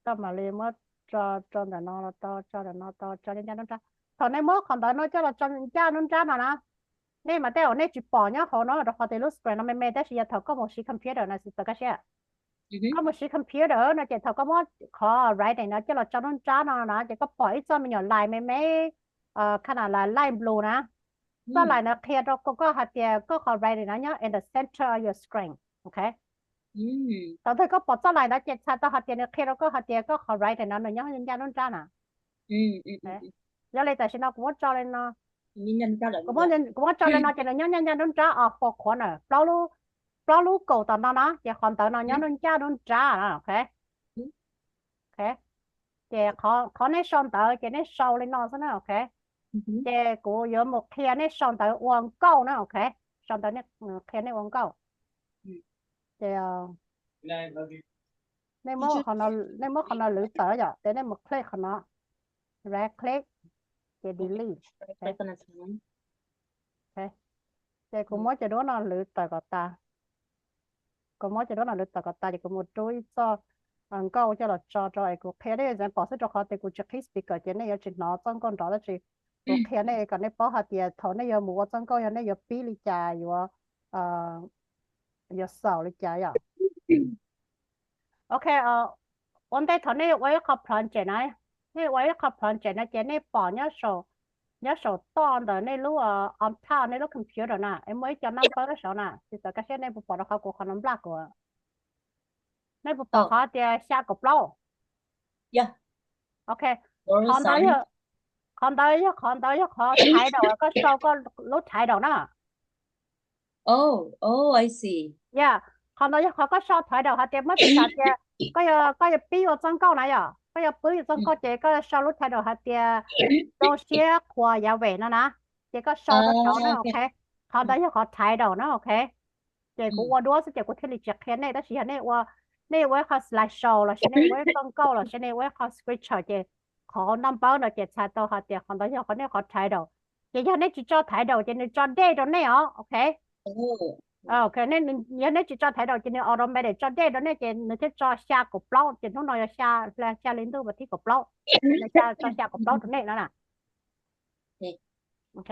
Koj mam li muab tso, tso ntawm no los tau, tso ntawm no tau, tso ncaj nruab nrab. Thaum nej muab qhov ntawd no coj los tso ncaj nruab nrab no na, nej mas tej zaum nej tsis pom nyob hauv no rau qhov tias lub screen no me me, tab sis yog thaum koj mus siv computer no xwb txawv kaj siab. Koj mus siv computer no ces thaum koj muab qhov writing no coj los tso nruab nrab no na ces koj pom ib txoj me nyuam line me me, kind of like light blue na. Txoj line no qhia rau koj hais tias koj qhov writing no nyob in the center of your screen, ok. Thaum twg koj pom txoj line ntawd ces txhais tau hais tias nws qhia rau koj hais tias koj qhov writing no nws nyob ncaj nruab nrab na. Yog li tam sim no kuv muab tso li no, kuv muab tso li no ces nws nyob ncaj ncaj nruab nrab os, four corner, plaub lub kaum tom no na, ces qhov ntawd no nyob ncaj nruab nrab na, ok. Ces qhov nej sau ntawv ces nej sau li no xwb na, ok. Ces kuv yuav mus qhia nej sau ntawv ua nkauj na, ok. Sau ntawv, qhia nej ua nkauj. Ces nej muab, nej muab qhov no lwv tawm yom, ces nej mus click qhov no, right click, ces delete. Ces kuv muab cov duab no lwv tawm kom tas. Kuv muab cov duab no lwv tawm kom tas ces kuv mus rub ib txoj nkauj coj los tso rau es kuv qhia nej example xwb rau qhov tias kuv tsis qhib speaker ces nej yuav tsis hnov txoj nkauj nrov tab sis kuv qhia nej kom nej paub hais tias thaum nej yuav mus ua txoj nkauj yog nej yuav pib li cas, yuav, yuav xaus li cas yom. Ok, ua ntej thaum nej ua ib qho project na, nej ua ib qho project no ces nej pom nyob saum toj ntawm nej lub on top nej lub computer na es muaj ib co naj pawb saud na, tsis txawv kaj siab nej puas pom rau qhov kuv qhov no nplaj kuv. Nej puas pom qhov tias xya kaum plaub? Ok, qhov ntawd yog, qhov ntawd yog, qhov ntawd yog qhov title, koj sau koj lub title na. Yeah, qhov ntawd yog qhov koj sau title hais tias muab tsis tas tias koj yuav, koj yuav pib ua txoj nkauj na yom, koj yuav pib ua txoj nkauj ces koj sau lub title hais tias zoo siab qhuas yav vem no na, ces koj sau rau saud na, ok. Qhov ntawd yog qhov title na, ok. Ces kuv ua duab xwb ces kuv thiaj li tsis qhia nej, tab sis yog nej ua, nej ua ib qho slideshow los sis nej ua ib txoj nkauj los sis nej ua ib qho scripture ces qhov naj pawb no ces txhais tau hais tias qhov ntawd yog qhov nej qhov title. Ces yog nej tsis tso title ces nws tso date rau nej os, ok. Ok, yog nej tsis tso title ces nws automatic tso date rau nej ces nws thiaj tso xya kaum plaub ces hnub no yog xya, xya li ntuj vas thib kaum plaub, nws tso xya kaum plaub rau nej no na. Ok.